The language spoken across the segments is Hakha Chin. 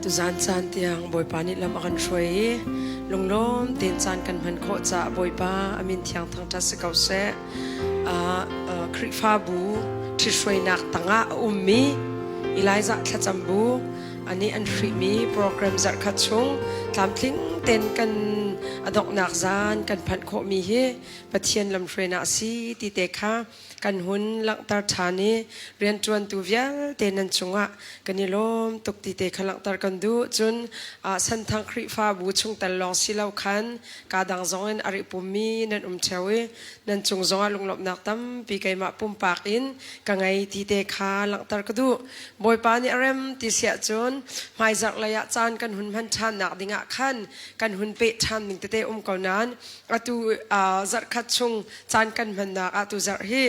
Tuzan caan tiang Bawipa nih lam a kan hruai i lunglawm tein caan kan hman khawh caah Bawipa a min thiang thangṭhat si ko seh. Khrihfabu ṭhithruainak tangah a ummi Elijah thlacam bu anih an hrihmi program zarhkhat chung tlamtling tein kan a donghnak zan kan phanh khawhmi hi Pathian lamhruainak a si ti te kha kan hun langhter ṭhan i rianṭuantu vialte nan cungah kan i lawm tuk ti te kha langhter kan duh. Cun Senthang Khrihfabu chungtel lawng si lo khan kaa dang zong in a ri pummi nan um ṭheo i nan cung zongah lunglawmhnak tampi keimah pumpak in ka ngei ti te kha langhter ka duh. Bawipa nih a rem ti siah cun hmaizarh lei ah caan kan hun hman ṭhannak dingah khan kan hun peh ṭhan ning tete um ko nain atu zarhkhat chung caan kan hmannak ah tu zarh hi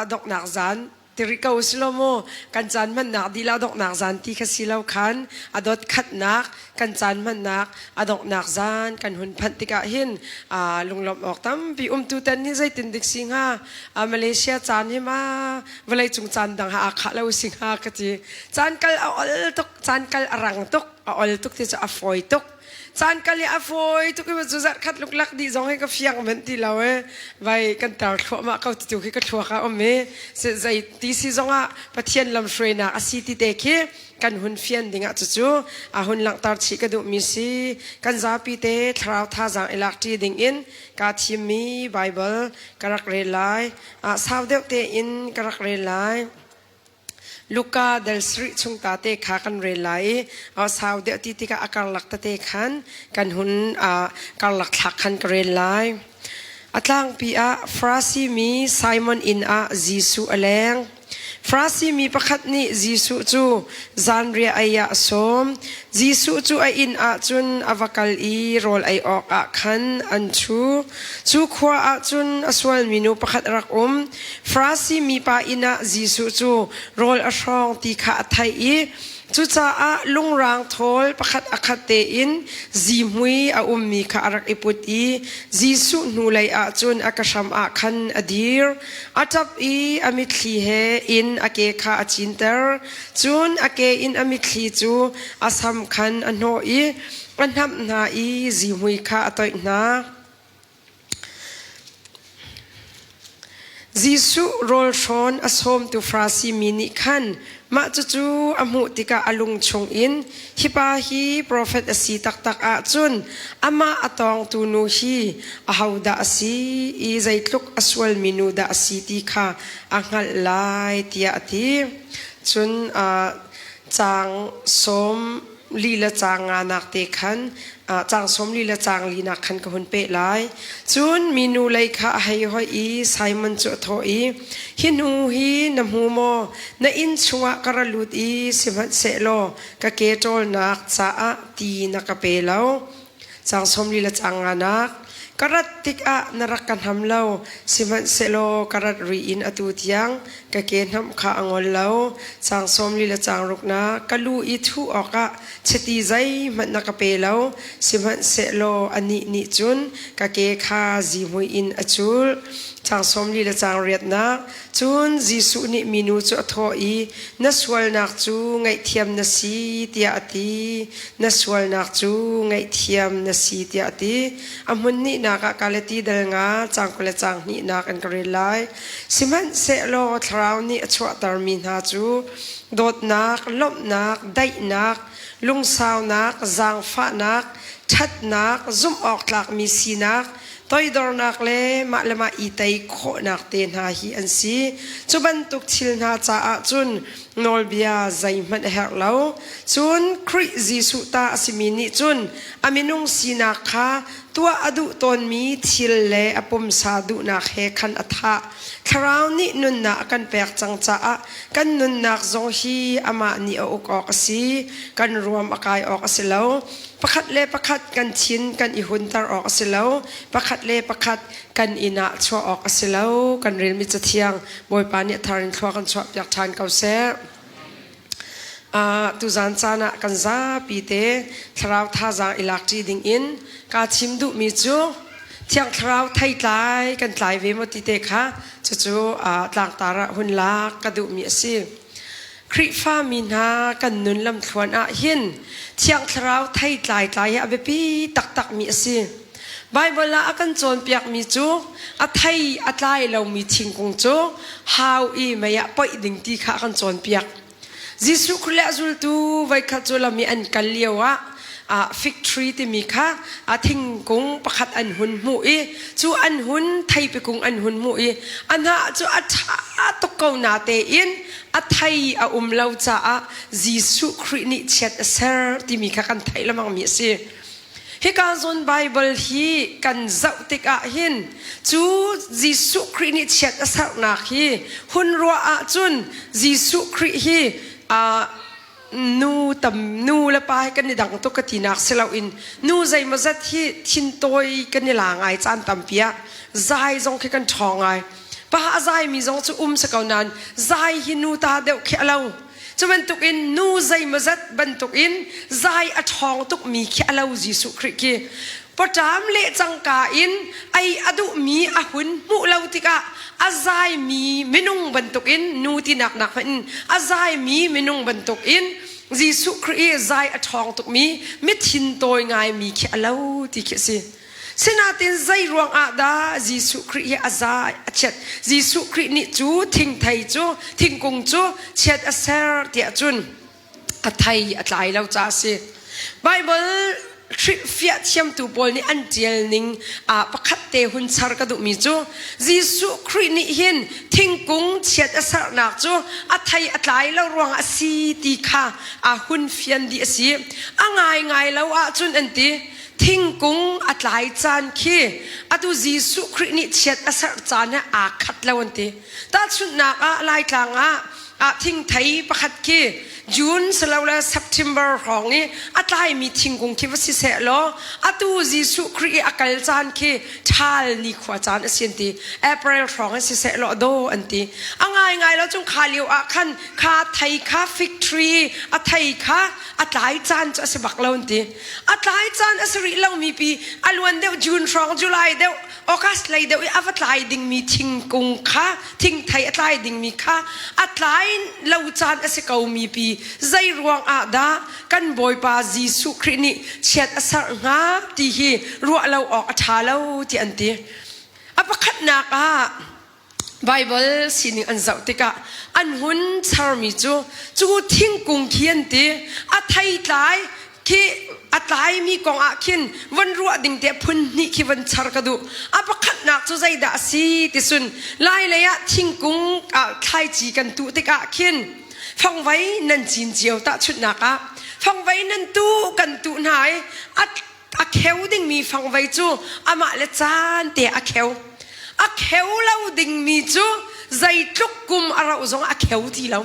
a donghnak zan tiri ko si lo mu. Kan caan hmannak dihlah donghnak zan ti kha si lo khan a dot khatnak kan caan hmannak a donghnak zan kan hun phanh tikah hin lunglawmh awk tampi um. Tutan hi zeitin dik si hnga? Malaysia caan hi ma vawlei cung caan dang ha aa khah lo si hnga ka ti. Caan kal a ol tuk, caan kal a rang tuk, a ol tuk ti cu a fawi tuk. Caan kal i a fawi tuk i cu zarh khat luklak dih zong hi ka fiang manh ti lo e. Vai kan tar thluahmah ko ti tu khi ka thluak ah um i zei ti si zongah Pathian lamhruainak a si ti te khi kan hun fian dingah cucu a hun langhter chih ka duhmi si. Kan zapi te thlarau thazaang i lak ṭi ding in kaa thimmi Bible ka rak rel lai. Sau deuh tein ka rak rel lai. Luka dal sarih chung ta te kha kan rel lai i a sau deuh ti tikah a karlak tete khan kan hun karlak thlak khan ka rel lai. A tlangpi ah Farasi mi Simon inn ah Jesuh a leng. Farasi mi pakhat nih Jesuh cu zanriah ei ah a sawm. Jesuh cu a inn ah cun a va kal i rawl ei awkah khan an ṭhu. Cu khua ah cun a sualmi nu pakhat a rak um. Farasi mipa inn ah Jesuh cu rawl a hrawng ti kha a theih i cucaah lungrang thawl pakhat a khat tein zihmui a ummi kha a rak i put i Jesuh hnulei ah cun a ka hram ah khan a dir. A ṭap i a mitthli he in a ke kha a cinter. Cun a ke in a mitthli cu a sam khan a hnawh i a hnamh hna i zihmui kha a toih hna. Jesuh rawlhrawn a sawmtu Farasi mi nih khan mah cucu a hmuh tikah a lung chungin, "Hi pa hi profet a si taktak ahcun amah a tawngtu nu hi ahodah a si i zeitluk a sualmi nu dah a si ti kha a hngalh lai," tiah a ti. Cun caang sawm li le caang nganak te khan caang sawm li le caang linak khan ka hun peh lai. Cun minu lei kha a hei hoih i Simon cu a thawh i, "Hi nu hi na hmu maw? Na inn chungah ka ra lut i sihmanhsehlaw ka ke ṭawlnak caah ti na ka pe lo. Caang sawm li le caang nganak. Ka rat tikah na rak ka hnam lo, sihmanhsehlaw ka rat ri in atu tiang ka ke hnamh kha a ngol lo. Caang sawm li le caang ruknak. Ka lu i thuh awkah chiti zeihmanh na ka pe lo, sihmanhsehlaw anih nih cun ka ke kha zihmui in a cul. Caang sawm li le caang riatnak. Cun Jesuh nih minu cu a thawh i, Na sualnak cu ngaihthiam na si, tiah a ti. Na sualnak cu ngaihthiam na si, tiah a ti. A hmun hnihnak ah Galati dal nga caang 20 le caang hnihnak an ka rel lai. Sihmanhsehlaw Thlarau nih a chuahtermi hna cu dawtnak, lawmhnak, daihnak, lungsaunak, zaangfahnak, ṭhatnak, zumh-awktlakmi sinak, toidornak le mah le mah i tei khawhnak te hna hi an si. Cu bantuk thil hna caah cun nawlbia zeihmanh a herh lo. Cun Khrih Jesuh ta a simi nih cun a minung sinak kha tuah a duh tawnmi thil le a pumsa duhnak he khan a thah. Thlarau nih nunnak a kan pek cang caah kan nunnak zong hi amah nih a uk awk a si. Kan ruam a kai awk a si lo. Pakhat le pakhat kan thin kan i hunter awk a si lo. Pakhat le pakhat kan inn ah chuah awk a si lo. Kan relmi cathiang Bawipa nih a thar in thlua kan chuahpiak ṭhan ko seh. Tuzan caan ah kan zapi te thlarau thazaang i lakṭi ding in kaa thim duhmi cu Thiang Thlarau theitlai kan tlai ve maw ti te kha cucu tlangtar ah hun lak ka duhmi a si. Khrihfami hna kan nun lamthluan ah hin Thiang Thlarau theitlai tlai hi a biapi taktakmi a si. Baibal ah a kan cawnpiakmi cu a thei a tlai lomi thingkung cu hau i mei ah poih ding ti kha a kan cawnpiak. Jesuh Khrih le a zultu voikhat cu lam i an kal lio ah ah fig tree timi kha a thingkung pakhat an hun hmuh i cu an hun theipi kung an hun hmuh i a hnah cu a ṭha tuk ko na tein a thei a um lo caah Jesuh Khrih nih chiat a ser timi kha kan theih lengmang mi a si. Hika zawn Baibal hi kan zoh tikah hin cu Jesuh Khrih nih chiat a sernak hi hun ruah ahcun Jesuh Khrih hi uh, nu tam nu le pa hi kan i dang tuk ka tinak si loin nu zeimawzat hi thintawi kan i la ngai caan tampi ah zai zong khi kan ṭhawng ngai. Pa a zaimi zong cu um si ko nain zai hi nu ta deuh khi a lo. Cu bantukin nu zeimawzat bantukin zai a ṭhawng tukmi khi a lo Jesuh Khrih khi. Pawṭam le cangka in ei a duhmi a hun hmuh lo tikah a zaimi minung bantukin nu tinak nak hmanh in a zaimi minung bantukin Jesuh Khrih i zai a ṭhawng tukmi mithin tawi ngaimi khi a lo ti khi a si. Sinain zei ruang ah dah Jesuh Khrih hi a za a chiat? Jesuh Khrih nih cu thingthei cu thingkung cu chiat a ser tiah cun a thei a tlai lo caah a si. Baibal hrilhfiah thiamtu pawl nih an ṭial ning ah pakhat te hun char ka duhmi cu Jesuh Khrih nih hin thingkung chiat a sernak cu a thei a tlai lo ruangah a si ti kha a hun fian dih a si. A ngaingai lo ahcun an ti. Thingkung a tlai caan khi atu Jesuh Khrih nih chiat a serh caan he aa khat lo an ti. Tahchunhnak ah Laitlang ah ah thingthei pakhat khi June silole September hrawng i a tlaimi thingkung khi va si seh law atu Jesuh Khrih i a kal caan khi ṭhal nikhua caan a si an ti. April hrawng in si seh law daw an ti. A ngaingai lo cun kha lio ah khan kha thei kha fig tree a thei kha a tlai caan cu a si bak lo an ti. A tlai caan a si rih lomi pi a luan deuh June hrawng July deuh August lei deuh i a va tlai dingmi thingkung kha thingthei a tlai dingmi kha a tlai lo caan a si komi pi zei ruang ah dah kan Bawipa Jesuh Khrih nih chiat a serh hnga ti hi ruah lo awk a ṭha lo ti an ti. A pakhatnak ah Baibal sining an zoh tikah an hun charmi cu cu thingkung khi an ti a theitlai khi a tlaimi kong ah khin von ruah ding te phun hnih khi von char ka duh a pakhatnak cu zeidah a si ti sun lai lei ah thingkung ah thlaici kan tuh tikah khin fangvei nan cin cio tahchunhnak ah fangvei nan tuh kan tuh hna i a a kheu dingmi fangvei cu amah le caan te a kheu a kheu lo dingmi cu zeitluk kum a rauh zong a kheu ti lo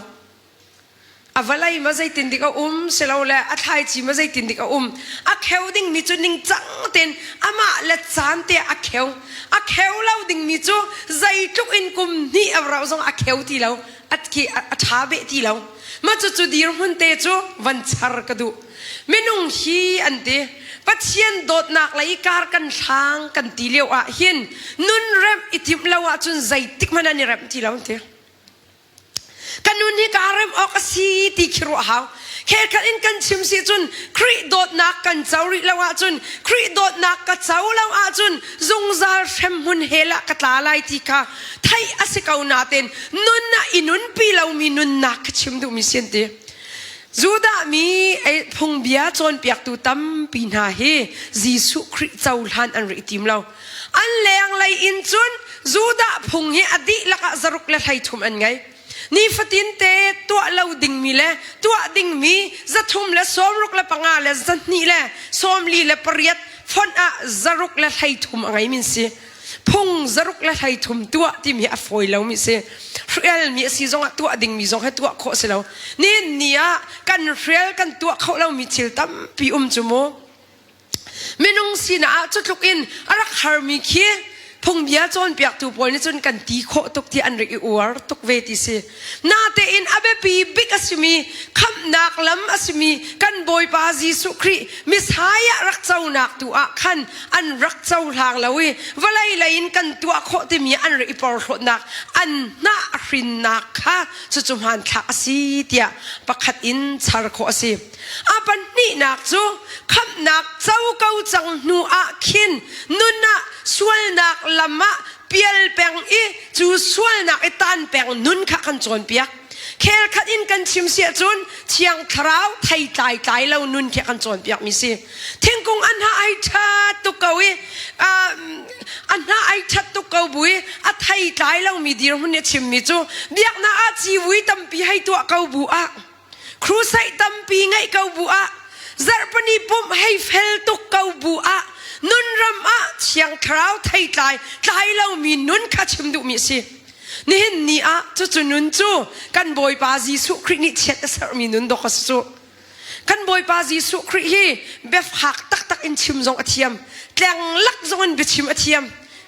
a vawlei ma zeitin dik a um silole a thlaici ma zeitin dik a um a kheu dingmi cu ningcang tein amah le caan te a kheu a kheu lo dingmi cu zeitluk in kum hnih a rauh zong a kheu ti lo a a ṭha beh ti lo mah cucu dirhmun te cu van char ka duh Minung hi an ti. Pathian dawtnak lei kar kan hlang kan ti lio ah hin nun remh i timh lo ahcun zeitik hmanh an i remh ti lo an ti. Kan nun hi kaa remh awk a si ti khi ruah hau. Khelkhat in kan chim si cun Khrih dawtnak kan co rih lo ahcun Khrih dawtnak ka co lo ahcun zungzal hremhmun hell ah ka tla lai ti kha theih a si ko nain nun ah i nunpi lomi nunnak ka chim duhmi si an ti. Judah mi phungbia cawnpiaktu tampi hna hi Jesuh Khrih cohlan an ri tim lo. An lenglei in cun Judah phung hi a dihlak ah zaruk le 30 an ngei. Nifatin te tuah lo dingmi le tuah dingmi 365 le 228 fonh ah 633 a ngei min si. Phung 613 tuah timi hi a fawi lomi si. Hrialmi a si zongah tuah dingmi zong hi tuah khawh si lo. Nihin ni ah kan hrial kan tuah kho lomi thil tampi um cu mu. Minung sinak ah cutluk in a rak harmi khi. Phungbia cawnpiaktu pawl nih cun kan ti khawh tuk ti an rak i uar tuk ve ti si. Natein a biapi bik a simi khamhnak lam a simi kan Bawipa Jesuh Khrih Messiah rak conak tu ah khan an rak cohlang lo i vawlei lei in kan tuah khawh timi an rak i porhlawtnak an hnah hrinnak kha cucu hmanthlak a si tiah pakhat in char khawh a si. A pahnihnak cu khamhnak co ko cang hnu ah khin nun ah sualnak lam ah pial peng i cu sualnak i tan peng nun kha kan cawnpiak. Khel khat in kan chim si ahcun Thiang Thlarau thei tlai tlai lo nun khi kan cawnpiak mi si. Thingkung an hna ai ṭhat tuk ko i a hna ai ṭhat tuk ko bu i a thei tlai lomi dirhmun nih a chimmi cu biaknak ah civui tampi hei tuah ko bu ah crusade tampi ngeih ko bu ah zarhpini pumh hei fel tuk ko bu ah nunram ah Thiang Thlarau thei tlai tlai lomi nun kha chim duhmi a si. Nihin ni ah cucu nun cu kan Bawipa Jesuh Khrih nih chiat a serhmi nun dawk a si cu. Kan Bawipa Jesuh Khrih hi biafak taktak in chim zong a thiam, tleng lak zong in biachim a thiam,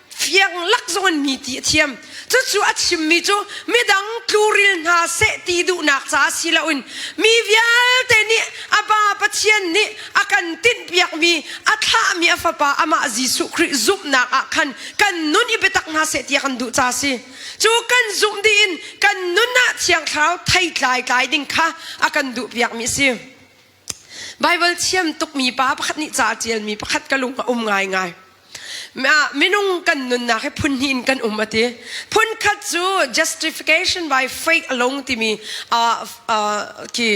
fiang lak zong in mi ti a thiam. Cucu a chimmi cu midang tluril hna seh ti duhnak caah si loin mi vialte nih a Pa Pathian nih a kan tinhpiakmi a thlahmi a fapa amah Jesuh Khrih zumhnak ah khan kan nun i biatak hna seh tiah kan duh ca si. Cu kan zumh dih in kan nun ah Thiang Thlarau theitlai tlai ding kha a kan duhpiakmi a si. Baibal thiam tukmi pa pakhat nih ca a ṭialmi pakhat ka lung a um ngaingai. Minung kan nunnak hi phun hnih in kan um a ti. Phun khat cu justification by faith alone timi khi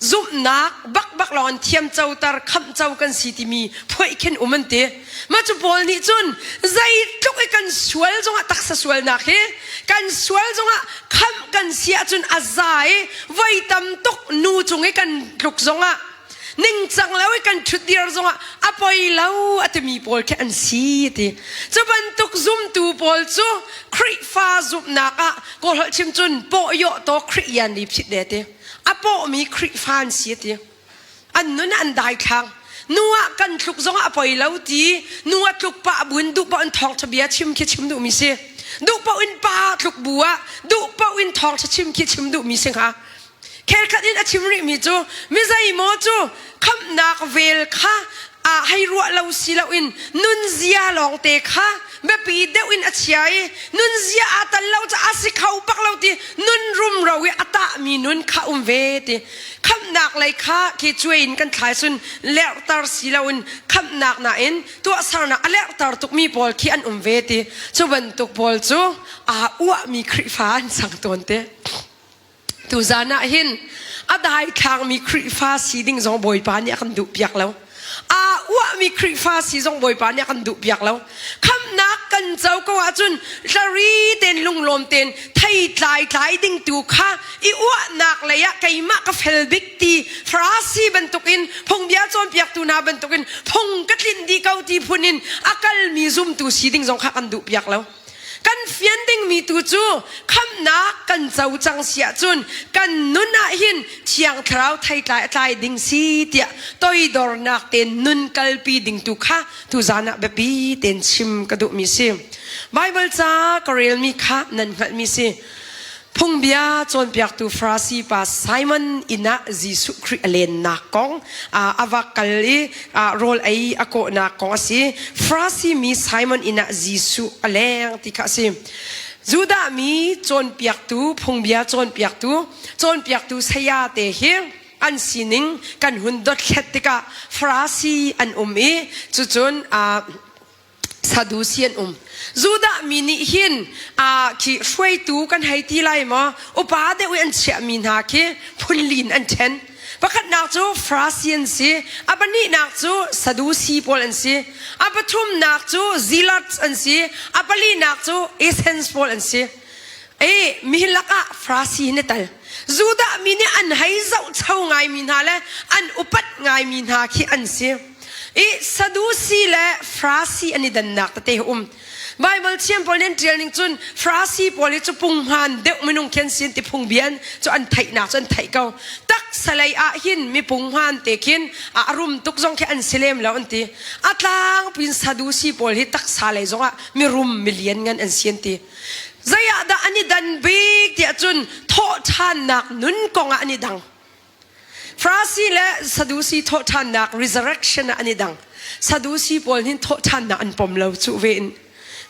zumhnak bakbak lawng in thiam coter khamh co kan si timi phuaih khin um an ti. Mah cu Paul nih cun zeitluk i kan sual zongah taksa sualnak hi kan sual zongah khamh kan si ahcun a za i voi tam tuk nu cung i kan tluk zongah ningcang lo i kan ṭhutdir zongah a poi lo a timi pawl khi an si ti. Cu bantuk zumtu pawl cu Khrihfa zumhnak ah kawlholh chim cun pawh-yawh taw Khrih yan li phit de ti. A pawhmi Khrihfa an si ti. An nun an daithlang. Nu ah kan tluk zongah a poi lo ti. Nu ah tluk pah buin duh paoh in thawngṭha bia chim khi chim duhmi si. Duh paoh in pa tluk bu ah duh paoh in thawngṭha chim khi chim duhmi si hnga. Khelkhat in a chim rihmi cu mizei maw cu khamhnak vel kha a hei ruah lo si loin nunzia lawngte kha biapi deuh in a chia i nunzia aa tal lo caah a si kho bak lo ti nun rumro i a tahmi nun kha um ve ti khamhnak lei kha khi cuai in kan thlai cun lerhter si loin khamhnak nain tuahsernak a lerhter tukmi pawl khi an um ve ti cu bantuk pawl cu aa uahmi Khrihfa an sang tawn te. Tuzan ah hin a daithlangmi Khrihfa si ding zong Bawipa nih a kan duhpiak lo. Aa uahmi Khrihfa si zong Bawipa nih a kan duhpiak lo. Khamhnak kan co ko ahcun tlari tein lunglawm tein theitlai tlai ding tu kha i uahnak lei ah keimah ka fel bik ti Farasi bantukin phungbia cawnpiaktu hna bantukin phung ka tlinh dih ko ti phun in a kalmi zumtu si ding zong kha kan duhpiak lo. Kan fian dingmi tu cu khamhnak kan co cang si ahcun kan nun ah hin Thiang Thlarau theitlai a tlai ding si tiah toidornak tein nun kalpi ding tu kha tuzan ah biapi tein chim ka duhmi si. Baibal ca ka relmi kha nan hngalhmi si. Phungbia cawnpiaktu Farasi pa Simon inn ah Jesuh Khrih a lennak kong a va kal i rawl ei a kawhnak kong a si. Farasi mi Simon inn ah Jesuh a leng ti kha a si. Judah mi cawnpiaktu, phungbia cawnpiaktu, cawnpiaktu saya te hi an sining kan hun dothlet tikah Farasi an um i cucun Sadusi an um. Judah mi nih hin khi hruaitu kan hei ti lai maw upa deuh i an chiahmi hna khi phunlin an ṭhen. Pakhatnak cu Farasi an si, a pahnihnak cu Sadusi pawl an si, a pathumnak cu Zealots an si, a palinak cu Essens pawl an si. E mi lakah Farasi hin a tal. Judah mi nih an hei zohcho ngaimi hna le an upat ngaimi hna khi an si. I Sadusi le Farasi an i dannak tete a um. Baibal thiam pawl nih an ṭial ning cun Farasi pawl hi cu punghman deuh minung khi an si an ti phungbian cu an theihnak cu an theih ko. Taksa lei ah hin mi punghman te khin a rum tuk zong khi an si lem lo an ti. A tlangpi in Sadusi pawl hi taksa lei zongah mirum milian ngan an si an ti. Zei ah dah an i dan bik tiah cun thawhṭhannak nun kong ah an i dang. Farasi le Sadusi thawhṭhannak resurrection ah an i dang. Sadusi pawl hin thawhṭhannak an pom lo cuh ve in.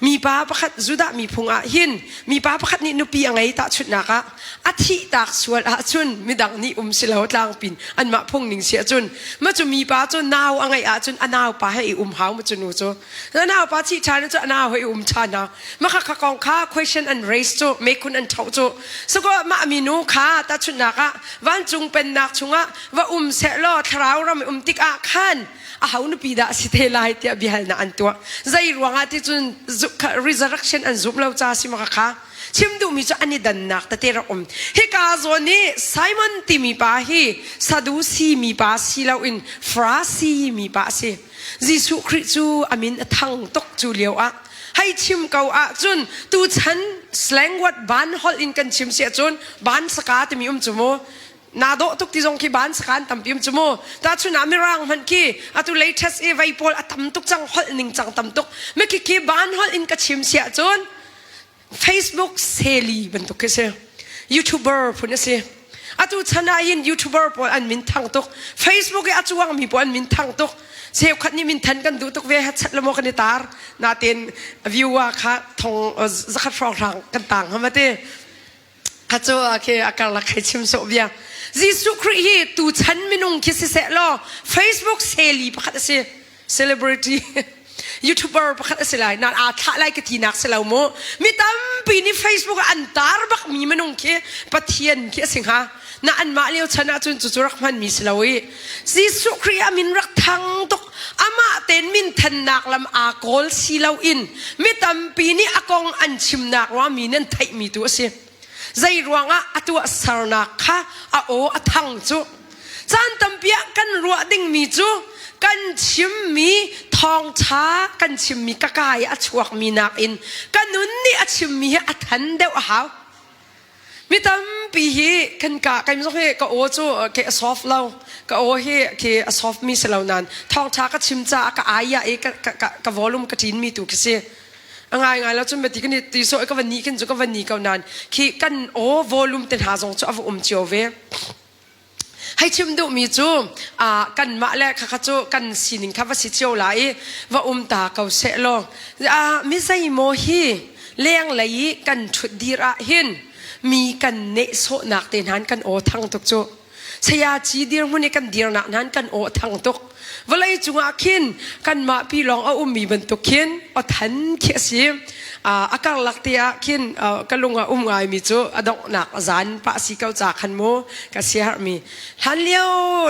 Mipa pakhat Judah miphung ah hin mipa pakhat nih nupi a ngei tahchunhnak ah a thihtak sual ahcun midang nih um si lo tlangpin anmah phung ning si ahcun ma cu mipa cu nau a ngeih ahcun a naupa he i um hau ma cu nu cu a naupa thih ṭhan cu a nau he i um ṭhan hau Mah kha kong kha question an raise cu mekhun an ṭhoh cu sakaw mah minu kha tahchunhnak ah vancung pennak chungah va um sehlaw thlarau ram i um tikah khan aho nupi dah a si te lai tiah biahalnak an tuah. Zei ruangah ti cun resurrection an zumh lo ca si maka kha chim duhmi cu an i dannak tete rak um. Hika zawn i Simon timi pa hi Sadusi mi pa si loin Farasi mi pa a si. Jesuh Khrih cu a min a thang tuk cu lio ah hei chim ko ahcun tuchan slang word ban holh in kan chim si ahcun ban saka timi um cu mu naa dawh tuk ti zong khi ban saka an tampi um cu mu tahchun ah mirang hmanh khi atu latest i vei pawl a tam tuk cang holh ning cang tam tuk mikhi khi ban holh in ka chim si ahcun Facebook seli bantuk khi si. YouTuber phun a si. Atu chan ah hin YouTuber pawl an min thang tuk. Facebook i a cuangmi pawl an min thang tuk. Cheukhat nih min than kan duh tuk ve chat le maw kan i tar. Natin viewer kha thong zakhat hrawnghrang kan tang hama te. Kha cu khi a karlak hei chim sawh bia. Jesuh Khrih hi tu chan minung khi siseh law Facebook seli pakhat a si. Celebrity YouTuber pakhat a si lai nan aa thlah lai ka ti nak si lo mu mi tampi nih Facebook ah an tar bak mi minung khi Pathian khi a si hnga na anmah lio chan ahcun cucu rak hman mi si lo i Jesuh Khrih ah min rak thang tuk amah ten min thannak lam aa kawl si lo in mi tampi nih a kong an chimnak ruang mi nan theih mi tu a si zei ruangah a tuah sernak kha a aw a thang cu Caan tampi ah kan ruah dingmi cu kan chimmi thawngṭha kan chimmi ka kai a chuakmi nakin ka nun nih a chimmi hi a than deuh a hau. Mi tampi hi kan ka kai zong hi ka aw cu ke a soft lo ka aw hi ke a soft mi si lo nain thawngṭha ka chim caah ka ai i ka ka ka volume ka ṭin mi tu khi si. A ngai ngai lo cun bati kan i ti so ka van ni khin cu ka van ni ko nain khi kan aw volume te hna zong cu a va um cio ve. Hei chim duhmi cu kanmah le khakha cu kan sining kha va si cio lai i va um ta ko seh law mi zeimaw hi lenglei i kan ṭhut dir ah hin mi kan nehsawhnak te hna kan aw thang tuk cu sayaci dirhmun i kan dirnak hna kan aw thang tuk vawlei cungah khin kanmah pi lawng a ummi bantuk khin aw than khi a si a karlak te ah khin ka lung ah um ngaimi cu a donghnak zan pah si ko ca khan mu ka siaherhmi hlan lio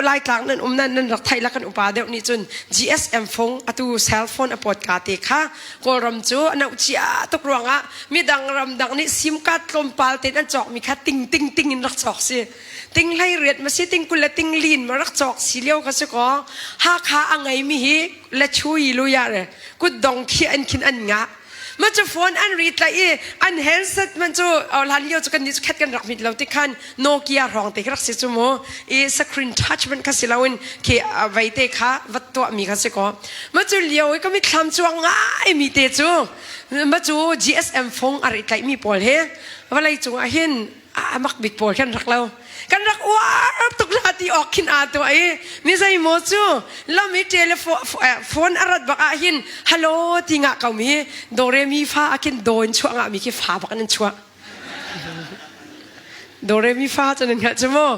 laitlang nan um nan nan rak theih la kan upa deuh nih cun GSM phone atu cell phone a pawt ka te kha kawlram cu a noh cia tuk ruangah midang ramdang nih sim card tlawmpal tein an cawk mi kha ting ting ting in rak cawk si ting hlei riat ma si ting kul le ting lin ma rak cawk si lio ka si ko Hakha a ngei mi hi le chui lu ya re kut dong khi an khin an ngah ma cu phone an ri tlaih i an handset man cu hlan lio cu kan nih cu khat kan rak mit lo ti khan Nokia hrawng te rak si cu mu i screen touch man kha si loin khi vei te kha vat tuah mi kha si ko ma cu lio i ka mitthlam chuang ngai mi te cu ma cu GSM phone a ri tlaih mi pawl he vawlei cungah hin a mak bik pawl kan rak lo kan rak uar tuk la ti awk khin aa tuah i mi zeimaw cu lam i telephone a rat bak ah hin hello ti ngah ko mi do re mi fa a khin do in chuah ngah mi khi fa bak in an chuah do re mi fa cu nan hngalh cu mu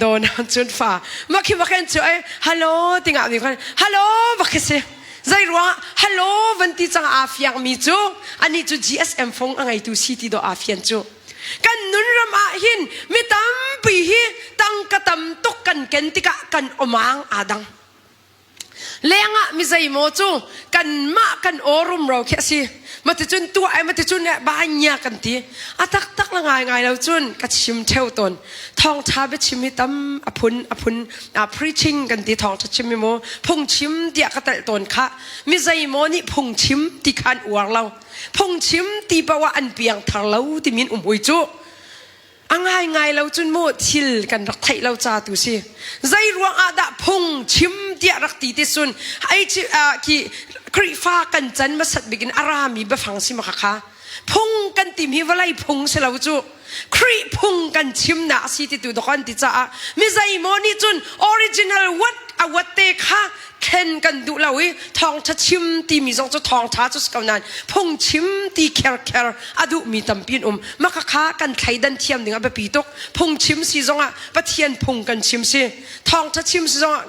do na cun fa ma khi bak in chu ai hello ti ngah mi khan hello bak khi si zei ruang hello van ti cang aa fiang mi cu ani cu GSM phone a ngeitu si ti do aa fian cu Kan nunram ah hin mi tampi hi tangka tam tuk kan ken tikah kan awmang aa dang. Lengah mi zeimaw cu kanmah kan aw rumro khi a si. Maticun tuah ai maticun eh banya kan ti. A taktak la ngai ngai lo cun ka chim theo tawn. Thawngtha biachim hi tam a phun a phun a preaching kan ti thawngtha chim mi mu phungchim tiah ka telh tawn kha mi zeimaw nih phungchim ti kha an uar lo. Phungchim ti paoh ah an piang thar lo timi in um hui cu. A ngaingai lo cun mu thil kan rak theih lo ca tu si. Zei ruang ah dah phung chim tiah rak ti ti sun ai khi Khrihfa kan can hmasat bik in a rami biafang si ma kha phung kan tim hi vawlei phung si lo cu Khrih phung kan chim nak si ti tu dok an ti caah mi zeimaw nih cun original what a what te kha thlen kan duh lo i thawngtha chim timi zong cu thawngtha cu si ko nain phungchim ti kherkher a duhmi tampi an um maka kha kan thleidan thiam ding a biapi tuk phungchim si zongah Pathian phung kan chim si thawngtha chim si zongah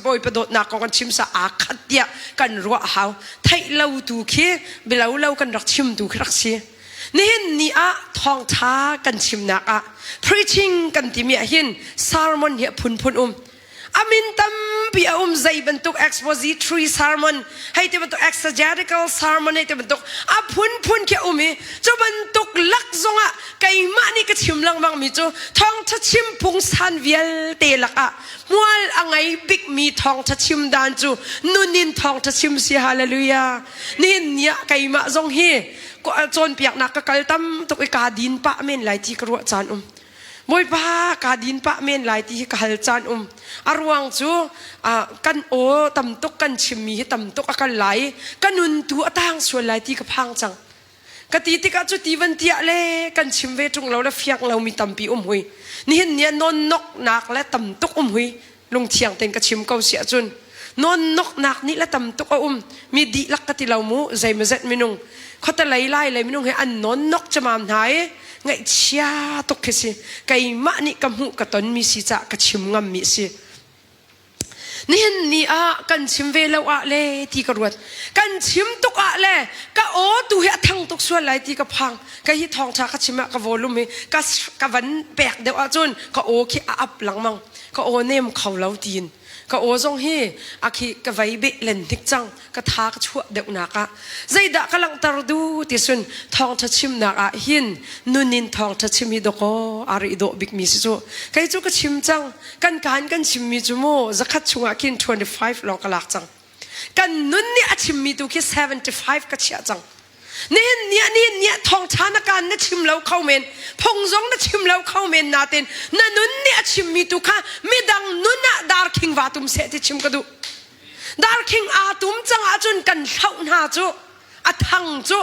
Bawipa dawtnak kong kan chim sa aa khat tiah kan ruah a hau theih lo tu khi bilo lo kan rak chim tu khi rak si nihin ni ah thawngtha kan chimnak ah preaching kan timi ah hin sermon hi a phunphun um A min tampi a um zei bantuk expository sermon hei ti bantuk exegetical sermon hei ti bantuk a phunphun khi a um i cu bantuk lak zongah keimah nih ka chim lengmang mi cu thawngtha chim pungsan vialte lakah hmual a ngei bikmi thawngtha chim dan cu nun in thawngtha chim si hallelujah nihin ni ah keimah zong hi cawnpiaknak ka kal tam tuk i kaa din pah men lai ti ka ruah caan um Bawipa kaa din pah men lai ti hi ka hal caan um. A ruang cu kan aw tam tuk kan chimmi hi tam tuk a kal lai i ka nun tu a tang sual lai ti ka phang cang. Ka ti tikah cu ti van tiah le kan chim ve ṭung lo le fiang lomi tampi um hui. Nihin ni ah nawnnoknak le tam tuk um hui. Lungthiang tein ka chim ko si ahcun nawnnoknak nih le tam tuk a um. Mi dihlak ka ti lo mu zeimawzet minung khuatelei lai lei minung he an nawnnok camam hna i ngaihchia tuk khi si. Keimah nih ka hmuh ka tonmi si caah ka chim ngammi a si. Nihin ni ah kan chim ve lo ah le ti ka ruat. Kan chim tuk ah le ka aw tu hi a thang tuk sual lai ti ka phang. Ka hi thawngṭha ka chim ah ka volume hi ka, ka van pek deuh ahcun ka aw khi a up lengmang. Ka aw nem kho lo tiin. Ka aw zong hi a khi ka vei beh len hnik cang. Ka tha ka chuah deuh nak ah. Zeidah ka langhter du ti sun thawngṭha chimnak ah hin nun in thawngṭha chim hi dawkaw a ri dawh bikmi si cu. Kei cu ka chim cang. Kan kaan kan chimmi cu mu zakhat chungah khin 25 lawng ka lak cang. Kan nun nih a chimmi tu khi 75 ka chiah cang. Nihin ni ah nihin ni ah thawngṭha na kaan na chim lo kho men, phung zong na chim lo kho men natin na nun nih a chimmi tu kha midang nun ah darkhing va tum seh ti chim ka duh. Darkhing aa tum cang ahcun kan hloh hna cu a thang cu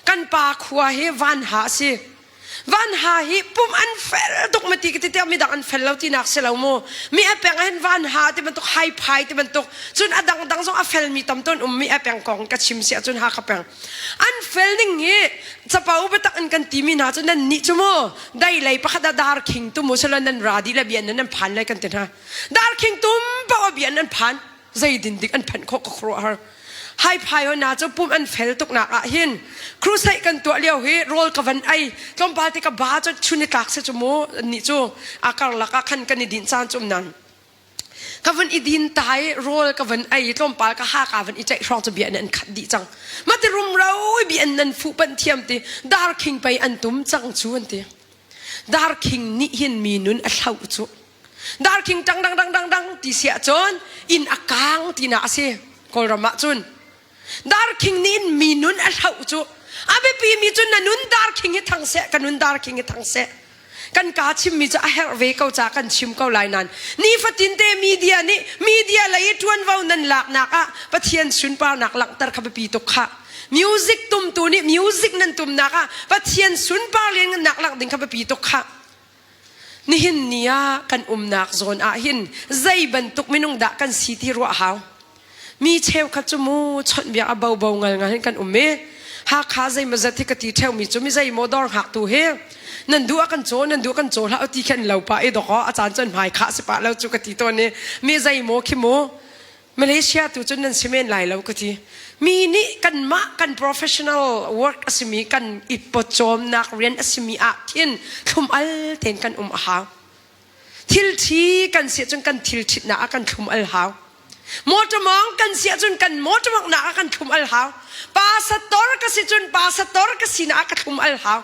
kan pa khua hi vanha a si. Vanha hi pum an fel tuk ma ti ka ti tiah midang an fel lo tinak si lo mu. Mi a peng ah hin vanha ti bantuk haiphai ti bantuk cun a dangdang zong a felmi tam tawn um mi a peng kong ka chim si ahcun Hakha peng. An fel ning hi capo biatak in kan timi hna cu nan nih cu mu dai lei pakhat ah darkhing tum u selaw nan ra dih le bia nan phan lai kan ti hna. Darkhing tum paoh ah bia nan phan zei din dik an phanh khawh ka khuaruahhar. Hai phai ho na cu pum an fel tuk nak ah hin crusade kan tuah lio hi rawl ka van ei tlawmpal te ka ba cu chun i tlak se cu mu ni cu a karlak ah khan kan i din caan cu um nan ka van i din tai rawl ka van ei tlawmpal ka ha ka van i ceih hrawng cu bia an khat dih cang mati rumro bi an nan fuh pan thiam ti darkhing pei an tum cang cu an ti darkhing nih hin mi nun a hloh cu Darkhing tang dang dang dang dang ti si ahcun inn a kaang tinak a si Kawlram ah cun. Darkhing nih in mi nun a hloh cu a biapi mi cu na nun darkhing hi thang seh ka nun darkhing hi thang seh. Kan kaa chimmi cu a herh ve ko ca kan chim ko lai nain nifatin te media nih media lei i ṭuanvo nan laknak ah Pathian sunparnak langhter kha biapi tuk khah. Music tumtu nih music nan tumnak ah Pathian sunpar lianngannak langh ding kha biapi tuk khah. Nihin ni ah kan umnak zawn ah hin zei bantuk minung dah kan si ti ruah hau. Mi cheukhat cu mu chawnhbiak a bobo ngal ngal hin kan um i Hakha zeimawzat hi ka ti ṭheumi cu mi zeimaw dawr hngaktu hi nan duh ah kan caw nan duh kan caw hlah ti khin lo pah i dawkaw a caan cun hmai khah si pah lo cu ka ti tawn i mi zeimaw khi mu Malaysia tu cun nan si men lai lo ka ti. Mi nih kanmah kan professional work a simi kan i pawcawmnak rian a simi ah khin thlum al tein kan um a hau. Thil ṭhi kan si cun kan thil ṭhitnak ah kan thlum al hau. Motor mawng kan si ahcun kan motor mawngh nak ah kan thlum al hau. Pastor ka si cun pastor ka sinak ah ka thlum al hau.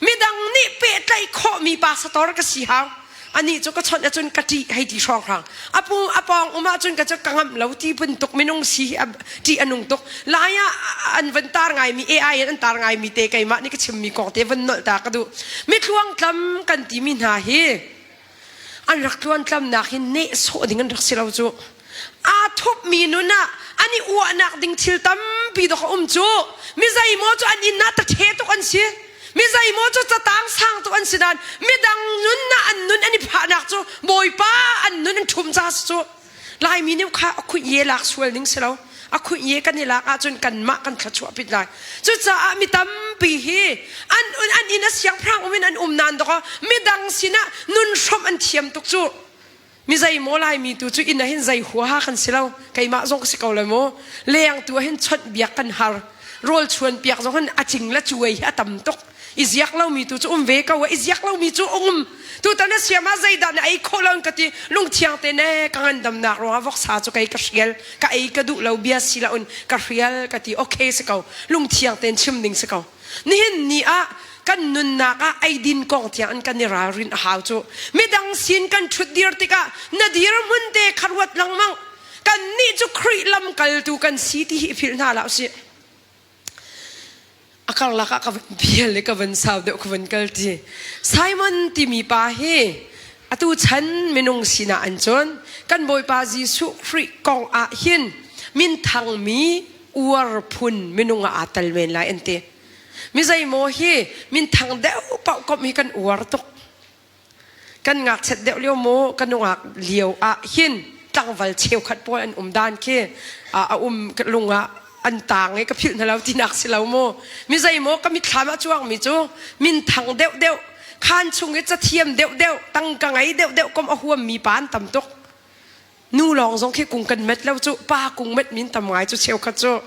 Midang nih pehtlaih khawhmi pastor ka si hau. Anih cu ka chawnh ahcun ka ṭih hei ti hrawnghrang. A pu a pawng um ahcun ka cu ka ngamh lo ti bantuk minung si hi a ṭih a nung tuk. Lai ah an van tar ngaimi AI in an tar ngaimi te keimah nih ka chimmi kong te van nolh ta ka duh. Mitluangtlam kan timi hna hi an rak tluantlamnak hi nehsawh ding an rak si lo cu. Aa thupmi nun ah an i uahnak ding thil tampi dawk a um cu. Mi zeimaw cu an inn ah tathe tuk an si. Mi zeimaw cu catang sang tuk an si nain midang nun ah an nun an i phahnak cu Bawipa an nun an ṭhum ca si cu. Laimi nih kha a khuih ye lak sual ning si lo. A khuih ye kan i lak ahcun kanmah kan thluachuah pit lai. Cucaah mi tampi hi an an inn a siangpahrang um in an um nain dawkaw midang sinah nun hrawmh an thiam tuk cu. Mi zeimaw Laimi tu cu inn ah hin zei huaha kan si lo. Keimah zong ka si ko lai maw. Leng tu ah hin chawnh biak kan har. Rawl chuan piak zong hin a cing le cuai hi a tam tuk. I ziak lomi tu cu um ve ko i ziak lomi cu um. Tutan a siam ah zeidah na ei khawh lo ka ti lungthiang te ne ka ngandamnak ruangah voksa cu kei ka hrial ka ei ka duh lo bia si lo in ka hrial ka ti okay si ko lungthiang tein chim ding si ko. Nihin ni ah kan nunnak ah eidin kong tiang in kan i ralrin a hau cu. Midang sin kan ṭhut dir tikah na dirhmun te kha ruat lengmang. Kannih cu Khrih lamkaltu kan si ti hi philh hna hlah usih. A karlak ah ka van bial i ka van sau deuh ka van kal ti. Simon timi pa hi atu chan minung sinah an cun kan Bawipa Jesuh Khrih kong ah hin minthangmi uar phun minung ah aa tel men lai an ti. Mi zeimaw hi minthang deuh paoh komh hi kan uar tuk. Kan ngakchiat deuh lio maw kan nungak lio ah hin tlangval cheukhat pawl an um dan khi a um lung ah an taang i ka philh hna lo tinak si lo maw. Mi zeimaw ka mitthlam ah cuangmi cu minthang deuh deuh khaan chung i cathiam deuh deuh tangka ngei deuh deuh kom a huammi pa an tam tuk. Nu lawng zong khi kung kan met lo cu pa kung met min tam ngai cu cheukhat cu.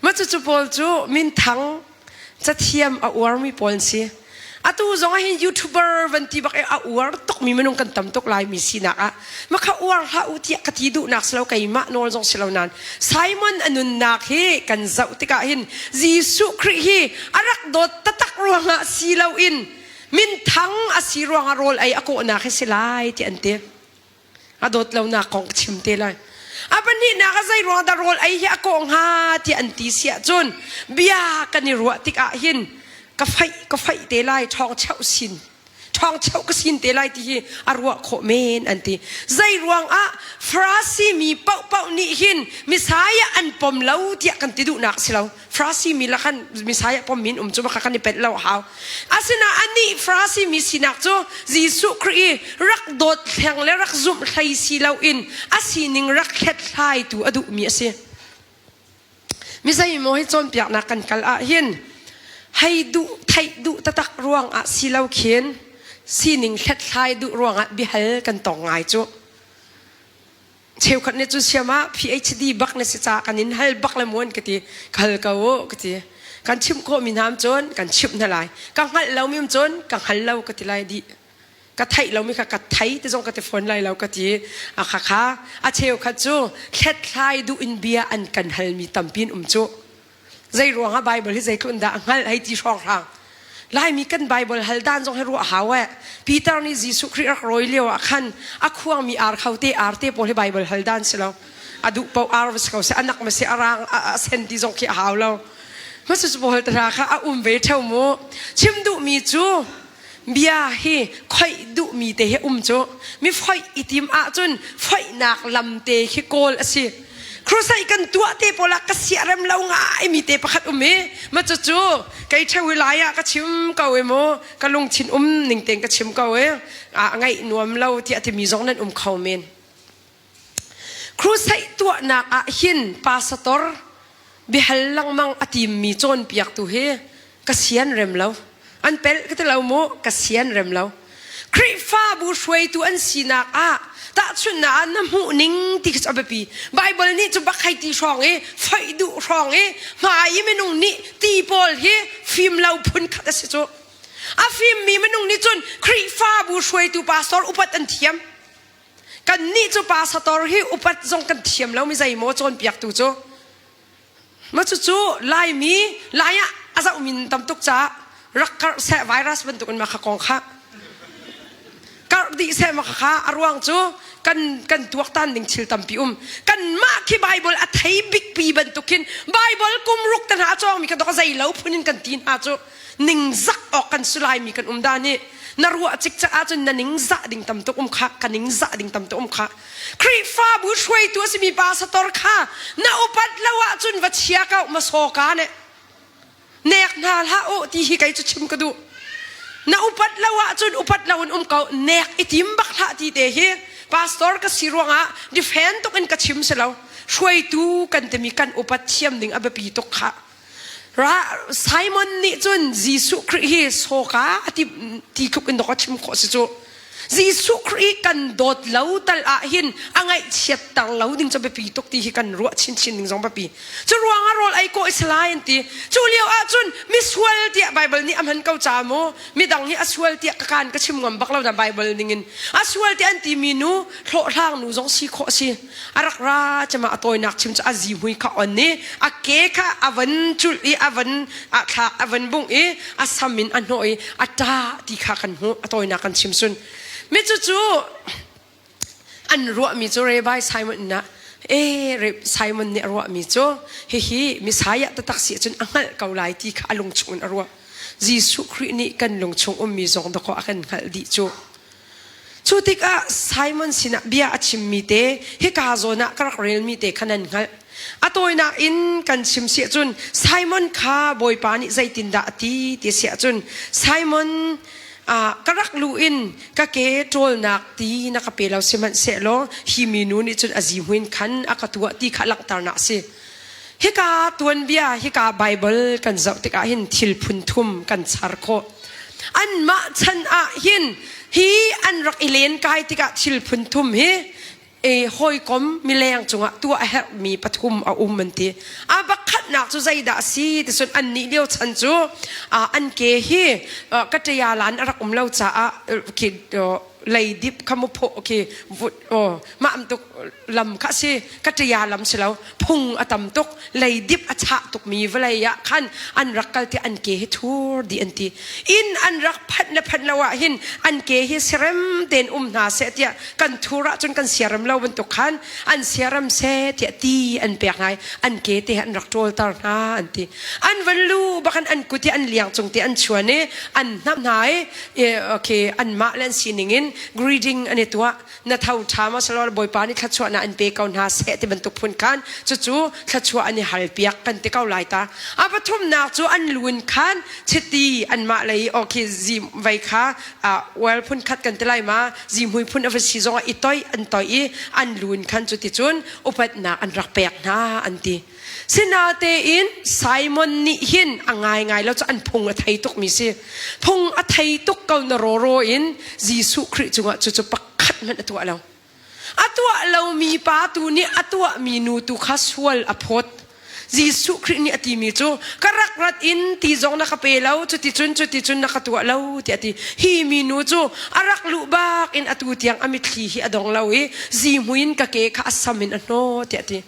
Ma cucu pawl cu minthang cathiam a uarmi pawl an si. Atu zong ah hin YouTuber van ti bak i a uar tukmi minung kan tam tuk lai mi sinak ah ma kha uar hlah u tiah ka ti duhnak si lo keimah nawl zong si lo nain Simon a nunnak hi kan zoh tikah hin Jesuh Khrih hi a rak dawt taktak ruangah si loin minthang a si ruangah rawl ei a kawhnak hi si lai ti an ti. A dawt lonak kong ka chim te lai. A pahnihnak ah zei ruang dah rawl ei hi a kawh hnga tiah an ti si ahcun bia kan i ruah tikah hin ka faih ka faih te lai ṭhawng cheuh sin ṭhawng cheuh ka sin te lai ti hi a ruah khawh men an ti. Zei ruang ah Farasi mi paohpaoh nih hin Messiah an pom lo tiah kan ti duhnak si lo. Farasi mi lakhan Messiah pom min um cu baka kan i penh lo hau. Asinain anih Farasi mi sinak cu Jesuh Khrih i rak dawt hleng le rak zumh hlei si loin a sining rak hlethlaitu a duhmi a si. Mi zeimaw hi cawnpiaknak kan kal ah hin hei duh theih duh tatak ruang ah si lo khin sining hlethlai duh ruangah biahal kan tong ngai cu. Cheukhat nih cun siam ah PhD bak na si caah kan in hal bak le muan ka ti. Ka hal ko u ka ti. Kan chimh khawhmi hna cun kan chimh hna lai. Ka hngalh lomi um cun ka hngal lo ka ti lai dih. Ka theih lomi kha ka thei ti zong ka ti fawn lai lo ka ti. A kha kha a cheukhat cu hlethlai duh in bia an kan halmi tampi in um cu. Zei ruangah Bible hi zeitluk in dah a hngalh hei ti hrawnghrang. Laimi kan Bible hal dan zong hi ruah hau eh. Peter nih Jesuh Khrih rak rawi lio ah khan a khuangmi ar kho te ar te pawl hi Bible hal dan si lo. A duh paoh ar va si ko seh, a nak ma si, a rang a sen ti zong khi a hau lo. Hmasa cu pawl tara kha a um ve theo mu. Chim duhmi cu bia hi khoih duhmi te hi um cu mi foih i tim ahcun foihnak lam te khi kawl a si. Crusade kan tuah te pawl ah ka siarem lo ngai mi te pakhat um i ma cucu kei ṭheu i lai ah ka chim ko i mu ka lungthin um ning tein ka chim ko i a ngaih nuam lo tiah timi zong nan um kho men. Crusade tuahnak ah hin pastor biahal lengmang a timmi cawnpiaktu hi ka sian rem lo. An pelh ka ti lo mu, ka sian rem lo. Khrihfabu hruaitu an sinak ah tahchunhnak ah na hmuh ning ti khi cu a biapi. Bible nih cu bak hei ti hrawng i foih duh hrawng i hmai i minung nih ti pawl hi fim lo phun khat a si cu. A fimmi minung nih cun Khrihfabu hruaitu pastor upat an thiam. Kannih cu pastor hi upat zong kan thiam lo mi zeimaw cawnpiaktu cu. Ma cucu Laimi Lai ah a zohmi nan tam tuk caah rak karh seh virus bantukin ma kha kong kha karh dih seh ma kha a ruang cu kan kan tuaktan ding thil tampi um kanmah khi Bible a thei bik pi bantuk khin Bible kum ruk te hna a cawngmi kha dok zei lo phun in kan ti hna cu ningzak awk kan si laimi kan um da nih na ruah cikcek ahcun na ningzah ding tam tuk um kha ka ningzah ding tam tuk um kha Khrihfabu hruaitu a simi pastor kha na upat lo ahcun va chia ko ma sawka nih nek hna hlah u ti hi kei cu chim ka duh na upat lo ahcun upat lo in um ko nek i tim bak hlah ti te hi pastor ka si ruangah defend tuk in ka chim si lo hruaitu kan timi kan upat thiam ding a biapi tuk kha Ra Simon nih cun Jesuh Khrih hi sawka a ti ti tluk in dawk a chim khawh si cu. Jesuh Khrih kan dawt lo tal ah hin a ngaihchiatter lo ding cu biapi tuk ti hi kan ruah chinchin ding zong biapi. Cu ruang ah rawl ei kawh i salai an ti. Cu lio ah cun misual tiah Bible nih a hman ko ca mu. Midang hi a sual tiah ka kaan ka chim ngam bak lo na Bible ning in. A sual tiah an timi nu hlawhhlang nu zong si khawh si. A rak ra cema a tawinak chim cu a zihmui kha on i a ke kha a van culh i a van a thlak a van bungh i a sam in a hnawh i a ṭah ti kha kan hmuh a tawinak kan chim sun mi cucu an ruahmi cu Rabbi Simon na e Simon nih a ruahmi cu hihi Messiah taktak si ahcun a hngalh ko lai ti kha a lung chung in a ruah Jesuh Khrih nih kan lung chung ummi zong dakaw a kan hngalh dih cu Cu tikah Simon sinah bia a chimmi te hika zawn ah ka rak relmi te kha nan hngalh. A tawinak in kan chim si ahcun Simon kha Bawipa nih zeitindah a ti ti si ahcun Simon ka rak luh in ka ke ṭawlnak ti na ka pe lo sihmanhsehlaw hi minu nih cun a zihmui in khan a ka tuah ti kha langhternak a si. Hika tuanbia, hika Baibal kan zoh tikah hin thil phun thum kan char khawh. Anmah chan ah hin hi an rak i len kai tikah thil phun thum hi e hawikom mileng cungah tuah a herhmi pathum a um an ti. A pakhatnak cu zeidah a si ti cun annih lio chan cu an ke hi ka ṭia lan a rak um lo caah khi leidip kha mu phaw khi vut aw mah tuk lam kha si ka ṭia lam si lo phung a tam tuk leidip a chah tukmi vawlei ah khan an rak kal ti an ke hi thur dih an ti inn an rak phanh le phanh lo ah hin an ke hi serem tein um hna seh tiah kan thur ahcun kan siarem lo bantuk khan an siarem seh tiah ti an pek hna i an ke te an rak ṭawlter hna an ti an van lu bakan an kut hi an liang cung te an chuan i an hnamh hna i okay anmah le an sining in greeting an i tuah na tho ṭha maw salo bawipa nih thluachuahnak an pe ko hna seh ti bantuk phun khan cucu thluachuah an i hal piak kan ti ko lai ta a pathumnak cu an lu in khan chiti anmah lei okay zi vei kha oil phun khat kan ti lai ma zihmui phun a va si zongah i toih an toih i an lu in khan cu ti cun upatnak an rak pek hna an ti Sinatein Simon nih hin a ngaingai lo cu an phung a thei tukmi si. Phung a thei tuk ko na rawraw in Jesuh Khrih cungah cucu pakhat hmanh a tuah lo. A tuah lomi pa tu nih a tuahmi nu tu kha sual a phawt. Jesuh Khrih nih a timi cu ka rak rat in ti zong na ka pe lo cuticun cuticun na ka tuah lo tiah a ti. Hi minu cu a rak luh bak in atu tiang a mitthli hi a dong lo i zihmui in ka ke kha a sam in a hnaw tiah a ti.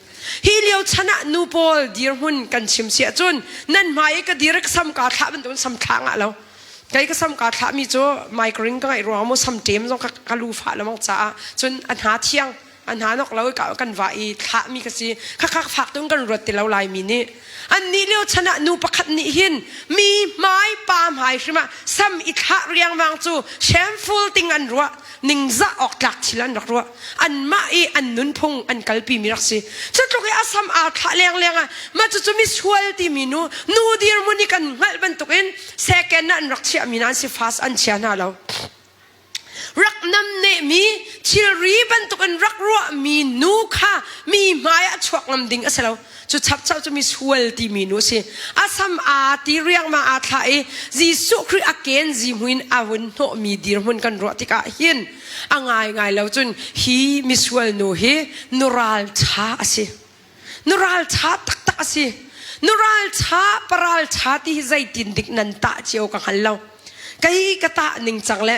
Hi lio chan ah nu pawl dirhmun kan chim si ahcun nan hmai i ka dir ka sam kaa thlah bantukin sam thlah ngah lo. Kei ka sam kaa thlahmi cu migraine ka ngeih ruangah mu sam ṭem zong ka, ka lu fah lemang caah cun a hna thiang a hna nok lo i kan vah i thlahmi ka si. Khakha fak tung kan ruat ti lo Laimi nih. An nih lio chan ah nu pakhat nih hin mi hmai pa hmai hrim ah sam i thlah riangmang cu shameful ting an ruah ningzah awk tlak thil an rak ruah anmah i an nunphung an kalpi mi rak si cu tluk i a sam aa thlah leng leng ah mah cucu misual timi nu nu dirhmun i kan hngalh bantukin second ah an rak chiah mi nan si fast an chia hna lo rak namneh mi thilri bantukin rak ruah mi nu kha mi hmai ah chuak ngam ding a si lo cu chapchap cu mi sual timi nu a si a sam aa ti riangmang aa thlah i Jesuh Khrih a ken zihmui in a vun hnawhmi dirhmun kan ruah tikah hin a ngaingai lo cun hi misual nu hi nural ṭha a si nural ṭha taktak a si nural ṭha paral ṭha ti hi zeitin dik nan tah cio ka hngal lo. Kei ka tah ning cang le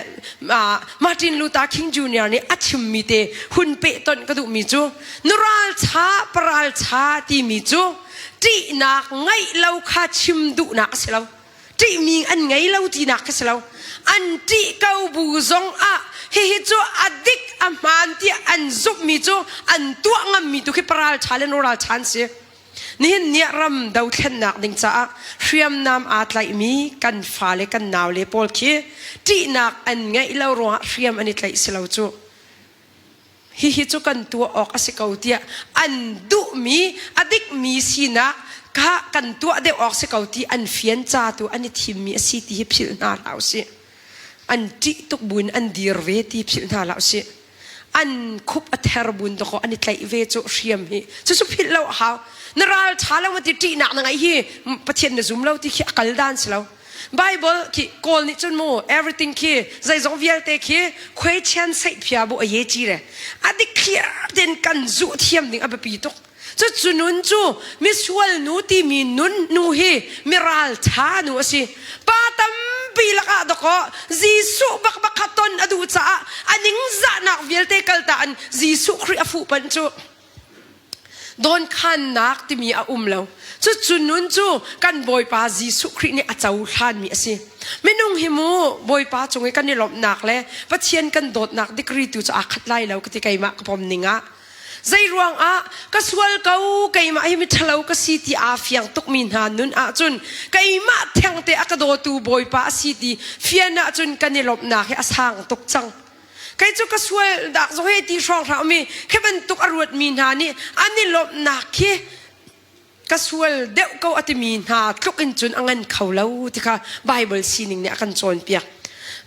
Martin Luther King Jr. nih a chimmi te hun pehtonh ka duhmi cu nuralcha paralcha timi cu ṭihnak ngeih lo kha chim duhnak a si lo. Ṭihmi an ngei lo tinak kha si lo. An ṭih ko bu zong ah hihi cu a dik a hmaan tiah an zumhmi cu an tuah ngammi tu khi paralṭha le nuralṭha an si. Nihin ni ah ram dothlennak ding caah hriamnam aa tlaihmi kan fale kan naule pawl khi ṭihnak an ngeih lo ruangah hriam an i tlaih si lo cu. Hihi cu kan tuah awk a si ko tiah an duhmi a dikmi sinak kha kan tuah deuh awk si ko ti an fian ca tu an i thimmi a si ti hi philh hna hlah usih. An ṭih tuk buin an dir ve ti philh hna hlah usih. An khup a ther bun dakaw an i tlaih ve cu hriam hi cucu philh lo a hau. Na ral ṭha lo ma ti ṭihnak na ngeih hi Pathian na zum lo ti khi a kal dan si lo. Bible khi Kawl nih cun mu everything khi zeizong vialte khi khuaichian seihphia bu a ye ci le a dik thliar tein kan zuh thiam ding a biapi tuk. Cucu nun cu misual nu timi nun nu hi miral ṭha nu a si. Pa tampi lakah dakaw Jesuh bakbak kha ton a duh caah a ningzahnak vialte kalta in Jesuh Khrih a fuhpanh cu dawnkhannak timi a um lo. Cucu nun cu kan Bawipa Jesuh Khrih nih a cohlanmi a si. Minung hi mu Bawipa cung i kan i lawmhnak le Pathian kan dawtnak degree tu cu aa khat lai lo ka ti keimah ka pom ning ah. Zeiruang ah ka sual ko keimah hi miṭhalo ka si ti aa fiang tukmi hna nun ahcun keimah thengte a ka dawtu Bawipa a si ti fian ahcun kan i lawmhnak hi a sang tuk cang. Kei cu ka sual dak zong he ti hrawng hlah mi khi bantuk a ruatmi hna nih an i lawmhnak khi ka sual deuh ko a timi hna tluk in cun a ngan kho lo ti kha Bible sining nih a kan cawnpiak.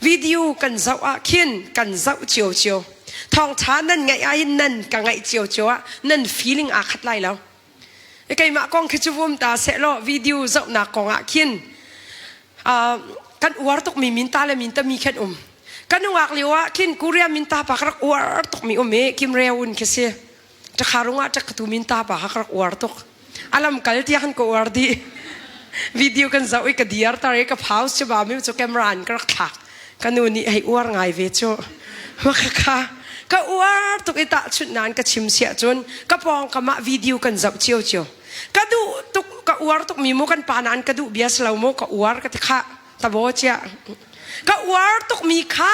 Video kan zoh ah khin kan zoh ciocio. Thawngṭha nan ngaih ah hin nan ka ngaih ciocio ah nan feeling aa khat lai lo. Keimah kong khi cu vum ta sehlaw video zohnak kong ah khin kan uar tukmi minta le minta mi khan um. Kan nungak lio ah khin Korea minta pa ka rak uar tukmi um i Kim Reun khi si. Ṭakharung ah ṭakkatu minta pa kha ka rak uar tuk. A lam kal tiang kan ka uar dih. Video kan zoh i ka diar tar i ka phaus cu ba mi cu camera in ka rak thlak. Ka nu nih hei uar ngai ve cu. Makha ka uar tuk i tahchunh nain ka chim siah cun ka pawngkam ah video kan zoh cio cio. Ka duh tuk ka uar tuk mi mu kan pa nain ka duh bia si lo mu ka uar ka ti khah tabo cia ka uar tuk mi kha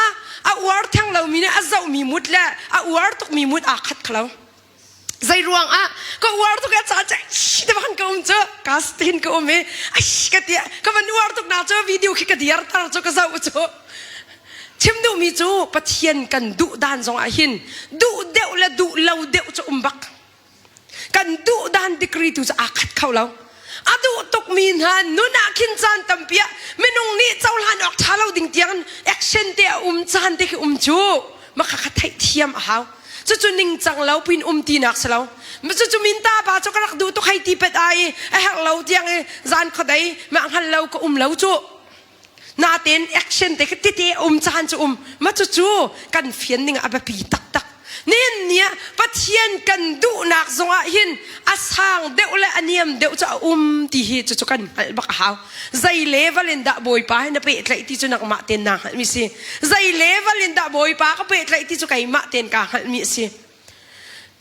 a uar theng lo mi nih a zoh mi mut le a uar tuk mi mut aa khat khalo zei ruang ah ka uar tuk a ca ca te ban ka um cu ka tin ka um i ai ka tia ka van uar tuk na cu video khi ka diar tar cu ka zoh cu chim duh mi cu pathian kan duh dan zong ah hin duh deuh le duh lo deuh cu um bak Kan duh dan degree tu cu aa khat kho lo. A duh tukmi hna nun ah khin caan tampi ah minung nih cohlan awk ṭha lo ding tiang action te a um caan te khi um cu makha kha theihthiam a hau. Cucu ningcang lo pin um tinak si lo. Cucu minta pa cu ka rak duh tuk hei ti pet ai i a herh lo tiang i zan khuadei mah hngal lo ka um lo cu. Natein action te khi tete um caan cu um ma cucu kan fian ning a biapi taktak. Nihin ni ah Pathian kan duhnak zongah hin a sang deuh le a niam deuh cu a um ti hi cucu kan hngalh bak a hau. Zei level in dah Bawipa hi na pehtlaih ti cu nangmah tein naa hngalhmi si. Zei level in dah Bawipa ka pehtlaih ti cu keimah tein kaa hngalhmi a si.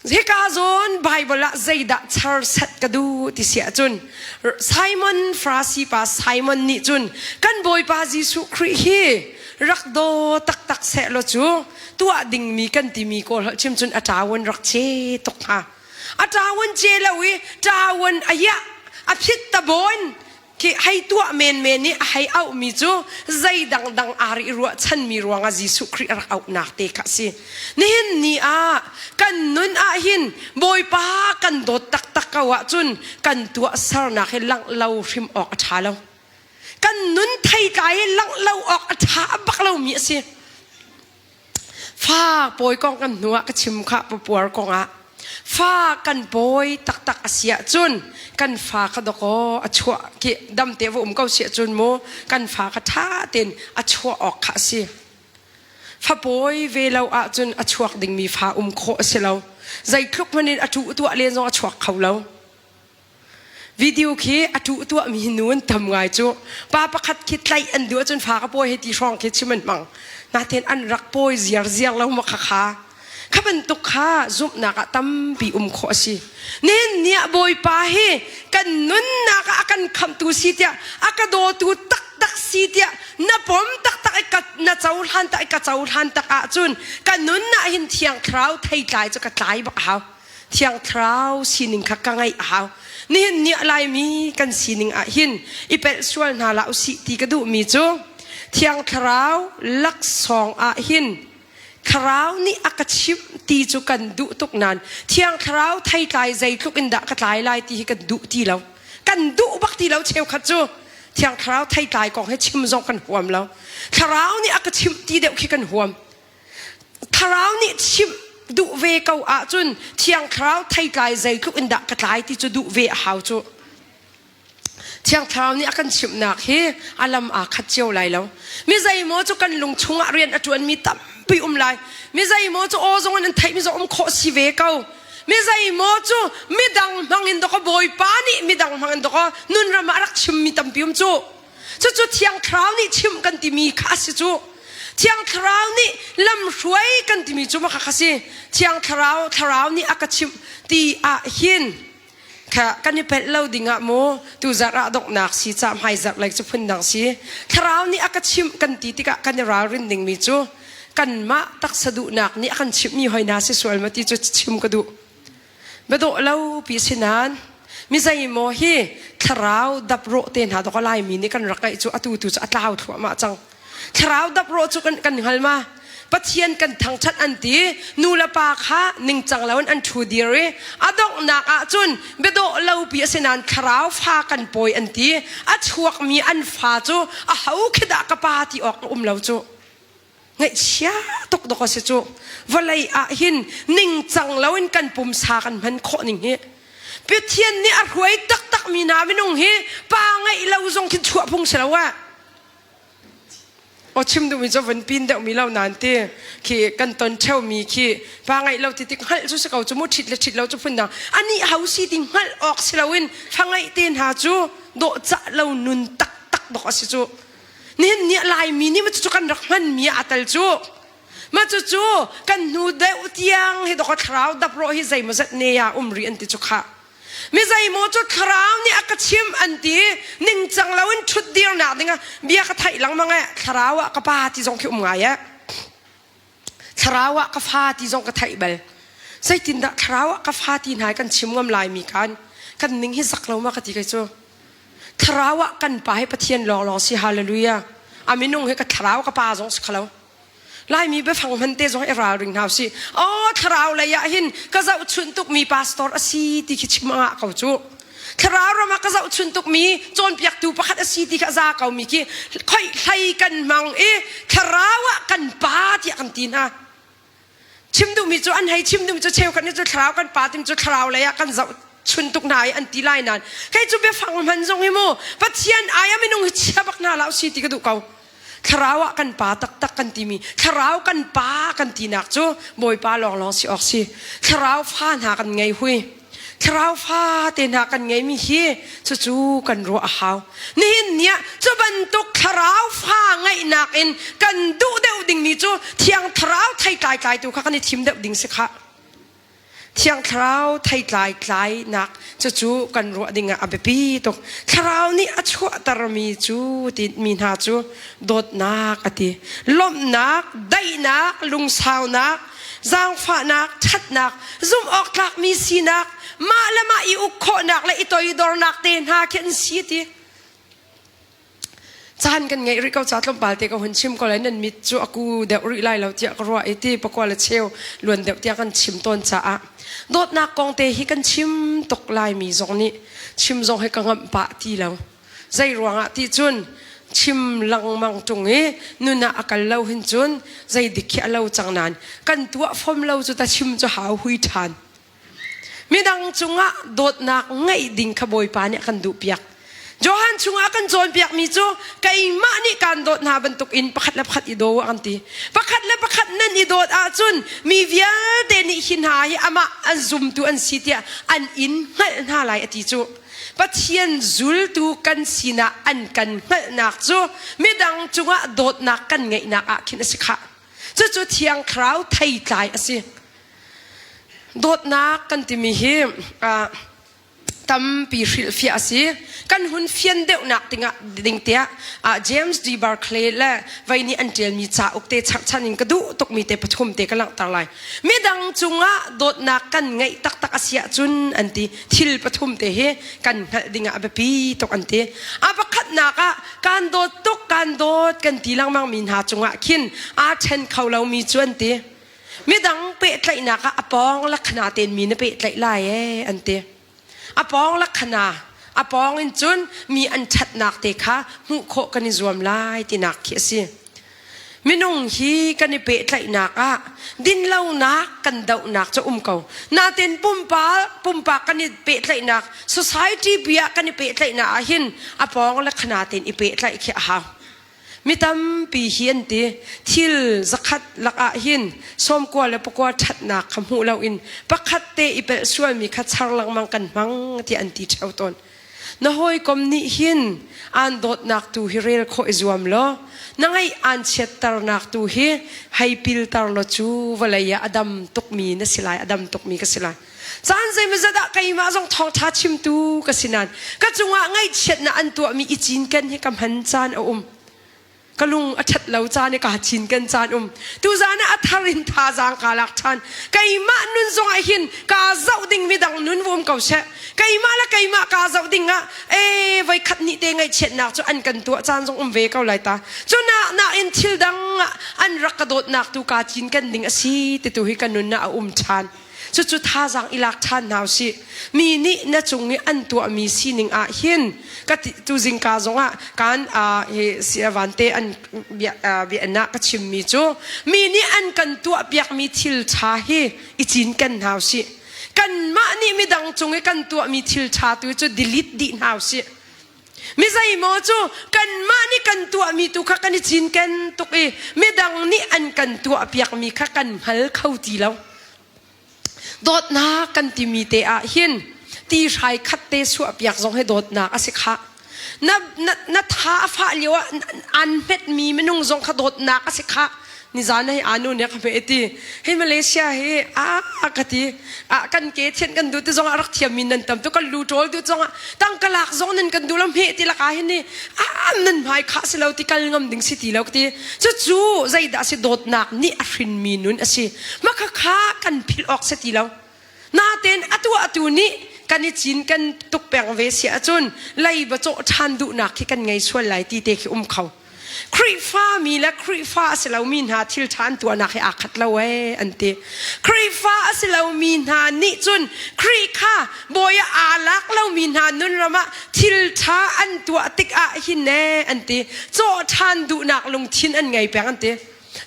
Hika zawn Bible ah zeidah char set ka duh ti si ahcun Simon Farasi pa Simon nih cun kan Bawipa Jesuh Khrih hi rak daw taktak seh law cu tuah dingmi kan timi kawl holh chim cun a ṭawan rak che tuk hnga. A ṭawan ce lo i ṭawan a iah a phit ta bawn Khi hei tuah menmen i a hei auhmi cu zei dangdang aa rih ruahchanmi ruangah Jesuh Khrih a rak auhnak te kha a si. Nihin ni ah kan nun ah hin Bawipa kan dawt taktak ko ahcun kan tuahsernak hi langh lo hrim awk a ṭha lo. Kan nun theitlai hi langh lo awk a ṭha bak lomi a si. Fa pawi kong kan hnu ah ka chim kha papuar kong ah fa kan pawi taktak a si ahcun kan fa kha dawkaw a chuah khi dam te va um ko si ahcun mu kan fa kha ṭha tein a chuah awk kha a si. Fa pawi ve lo ahcun a chuak dingmi fa um khawh a si lo. Zeitluk hmanh in a ṭuh tuah len zong a chuak kho lo. Video khi a tuh tuahmi nu an tam ngai cu. Pa pakhat khi tlaih an duh ahcun fa ka pawi hei ti hrawng khi chim an hmang. Natin an rak pawi ziar ziar lo ma kha kha. Kha bantuk kha zumhnak ah tampi um khawh a si. Nihin ni ah Bawipa hi kan nunnak ah a kan khamhtu si tiah a ka dawtu taktak si tiah na pom taktak i ka na cohlan tak i ka cohlan tak ahcun ka nun ah hin Thiang Thlarau theitlai cu ka tlai bak a hau. Thiang Thlarau sining kha ka ngaih a hau. Nihin ni ah Laimi kan sining ah hin i pelh sual hna hlah usih ti ka duhmi cu Thiang Thlarau laksawng ah hin Thlarau nih a ka chimh ti cu kan duh tuk nain Thiang Thlarau theitlai zeitluk in dah ka tlai lai ti hi kan duh ti lo. Kan duh bak ti lo cheukhat cu. Thiang Thlarau theitlai kong hi chim zong kan huam lo. Thlarau nih a ka chimh ti deuh khi kan huam. Thlarau nih chimh duh ve ko ahcun Thiang Thlarau theitlai zeitluk in dah ka tlai ti cu duh ve a hau cu. Thiang Thlarau nih a kan chimhnak hi a lam aa khat cio lai lo. Mi zeimaw cu kan lung chungah rian a ṭuanmi tampi um lai. Mi zeimaw cu aw zong in an theihmi zong um khawh si ve ko. Mi zeimaw cu midang hmang in dawkaw Bawipa nih midang hmang in dawkaw nunram ah a rak chimmi tampi um cu. Cucu Thiang Thlarau nih chimh kan timi kha a si cu. Thiang Thlarau nih lamhruai kan timi cu mah kha si. Thiang Thlarau Thlarau nih a ka chimh ti ah hin kha kan i pelh lo ding ah maw tu zarh ah donghnak si ca hmai zarh lei cu phundang si thlarau nih a ka chimh kan ti tikah kan i ralrin dingmi cu kanmah taksa duhnak nih a kan chimhmi hoi hna si sual ma ti cu chim ka duh biadawh lo pi si nain mi zeimaw hi thlarau daprawh te hna dawk laimi nih kan rak ngaih cu atu tu cu a tlau thluahmah cang Thlarau daprawh cu kan, kan hngal ma? Pathian kan thangṭhat an ti. Nu le pa kha ningcang loin an ṭhu dir i a donghnak ah cun biadawh lopi a si nain thlarau fa kan pawi an ti. A chuakmi an fa cu a ho khi dah ka pa ti awk a um lo cu. Ngaihchia tuk dawk a si cu. Vawlei ah hin ningcang loin kan pumsa kan hman khawh ning hi. Pathian nih a hruai taktakmi hna minung hi pa ngeih lo zong khin chuah phung si lo ah. Aw chim duhmi cu vun pin deuhmi lo nain ti khi kan ton ṭheumi khi pa ngeih lo ti tik hngalh cu si ko cu mu ṭhit le ṭhit lo cu phundang anih ho si ti hngalh awk si loin fa ngeih te hna cu dawhcah lo nun taktak dawk a si cu nihin ni ah Laimi nih cu kan rak hmanmi ah aa tel cu mah cucu kan hnu deuh tiang hi dawk thlarau daprawh hi zeimawzat ne ah um rih an ti cu khah Mi zeimaw cu thlarau nih a ka chim an ti ningcang loin ṭhut dirnak dingah bia ka theih lengmang eh thlarau ah ka pa ti zong khi um ngai eh thlarau ah ka fa ti zong ka theih bal zeitindah thlarau ah ka fa ti hna kan chim ngam lai mi kan kan ning hi zak lo ma ka ti kai cu thlarau ah kan pa hi Pathian lawnglawng si hallelujah a minung hi ka thlarau ka pa zong si khalo Laimi biafang hman te zong i ralring hna usih. Aw thlarau lei ah hin ka zohchunh tukmi pastor a si ti khi chim a ngah ko cu. Thlarau ram ah ka zohchunh tukmi cawnpiaktu pakhat a si ti kha a za ko mi khi khoi hlei kan hmang i thlarau ah kan pa tiah kan ti hna. Chim duhmi cu an hei chim duhmi cu cheukhat nih cu thlarau kan pa tim cu thlarau lei ah kan zoh chun tuk hna i an ti lai nain kei cu biafang hman zong hi mu Pathian ai a minung hi chia bak hna hlah usih ti ka duh ko. Thlarau ah kan pa taktak kan timi thlarau kan pa kan tinak cu Bawipa lawnglawng si awk si. Thlarau fa hna kan ngei hui. Thlarau fa te hna kan ngeimi hi cucu kan ruah a hau. Nihin ni ah cu bantuk thlarau fa ngeihnak in kan duh deuh dingmi cu Thiang Thlarau theitlai tlaitu kha kan i thim deuh ding si khah. Thiang Thlarau theitlai tlainak cucu kan ruah dingah a biapi tuk. Thlarau nih a chuahtermi cu mi hna cu dawtnak a ti. Lawmhnak, daihnak, lungsaunak, zaangfahnak, ṭhatnak, zumhawktlakmi sinak, mah le mah i uk khawhnak le i toidornak te hna khi an si ti. Caan kan ngeih rih ko ca tlawmpal te ka hun chim ko lai nan mit cu a ku deuh rih lai lo tiah ka ruah i ti pakua le cheu luan deuh tiah kan chim tawn caah dawtnak kong te hi kan chim tuk laimi zong nih chim zong hi ka ngamh pah ti lo zei ruangah ti cun chim lengmang ṭung i nun ah a kal lo hin cun zei dik khi a lo cang nain kan tuah fom lo cu ta chim cu hau hui ṭhan Midang cungah dawtnak ngeih ding kha Bawipa nih a kan duhpiak. Johan chungah kan cawnpiakmi cu keimah nih kaan dawt hna bantukin pakhat le pakhat i daw an ti. Pakhat le pakhat nan i dawt ahcun mi vialte nih hi hna hi amah an zumtu an si tiah an in hngalh hna lai a ti cu. Pathian zultu kan sinah an kan hngalhnak cu midang cungah dawtnak kan ngeihnak ah khin a si khah. Cucu Thiang Thlarau theitlai a si. Dawtnak kan timi hi uh, tampi hrilhfiah a si. Kan hun fian deuhnak ding tiah James D. Barclay le vei nih an ṭialmi cauk te charhchan in ka duh tukmi te pathum te ka langhter lai. Midang cungah dawtnak kan ngeih taktak a si ahcun an ti. Thil pathum te hi kan hngalh dingah a biapi tuk an ti. A pakhatnak ah kan dawt tuk kan dawt kan ti lengmangmi hna cungah khin aa ṭhen kho lomi cu an ti. Midang pehtlaihnak ah a pawng lakhana tein mi na pehtlaih lai ee an ti. A pawng lakhana, a pawng in cun mi an ṭhatnak te kha hmuh khawh kan i zuam lai tinak khi a si. Minung hi kan i pehtlaihnak ah dinlonak kan dohnak cu um ko. Natin pumpak pumpak kan i pehtlaihnak society pi ah kan i pehtlaihnak ah hin a pawng lakhana tein i pehtlaih khi a hau. Mi tampi hi an ti. Thil zakhat lakah hin sawmkua le pakua ṭhatnak kha hmuh loin pakhat te i pelh sualmi kha char lengmang kan hmang tiah an ti ṭheo tawn. Na hawikom nih hin aan dawtnak tu hi rel khawh i zuam law na ngaih aan chiatternak tu hi hei pilter law cu vawlei ah a dam tukmi na si lai, a dam tukmi ka si lai. Caan zeimawzat ah keimah zong thawngṭha chimtu ka si nain ka cungah ngaihchiatnak an tuahmi i cinken hi ka hman caan a um. Ka lung a ṭhat lo caan i kaa cinken caan um. Tuzaan ah a thar in thazaang kaa lak ṭhan. Keimah nun zongah hin kaa zoh ding midang nun va um ko seh. Keimah le keimah kaa zoh ding ah ee voikhat hnih te ngaihchiatnak cu an kan tuah caan zong um ve ko lai ta. Cu nak nakin thil dang ah an rak ka dawtnak tu kaa cinken ding a si ti tu hi ka nun ah a um ṭhan. Cucu thazaang i lak ṭhan hna usih. Mi nih na cung i an tuahmi sining ah hin ka tu zingka zongah kan hi vante an bia ah ka chimmi cu mi nih an kan tuahpiakmi thil ṭha hi i cinken hna usih. Kanmah nih midang cung i kan tuahmi thil ṭha tu cu delete dih hna usih. Mi zeimaw cu kanmah nih kan tuahmi tu kha kan i cinken tuk i midang nih an kan tuahpiakmi kha kan hngal kho ti lo. Dawtnak kan timi te ah hin ti hrai khat te suahpiak zong hi dawtnak a si khah. Na, na, na tha a fah lio ah an hmetmi minung zong kha dawtnak a si khah. Nizan hei anu nih ka hmeh ti hei Malaysia hi a ka ti a kan ke thian kan duh ti zong ah rak thiam mi nan tam tu kan lu ṭawl duh zong ah tangka lak zong nan kan duh lo hmeh ti laka hin ni a nan hmai kha si lo ti kal ngam ding si ti lo ka ti cu cu zeidah si dawtnak nih a hrin mi nun a si maka kha kan philh awk si ti lo natein atu atu nih kan i cin kan tuk peng ve si ahcun leiba cawh ṭhan duhnak khi kan ngei sual lai ti te khi um kho Khrihfa mi le Khrihfa a si lomi hna thil ṭha an tuahnak hi aa khat lo ee an ti. Khrihfa a si lomi hna nih cun Khrih kha bawi ah aa lak lomi hna nunram ah thil ṭha an tuah tikah hin ee an ti. Cawh ṭhan duhnak lungthin an ngei peng an ti.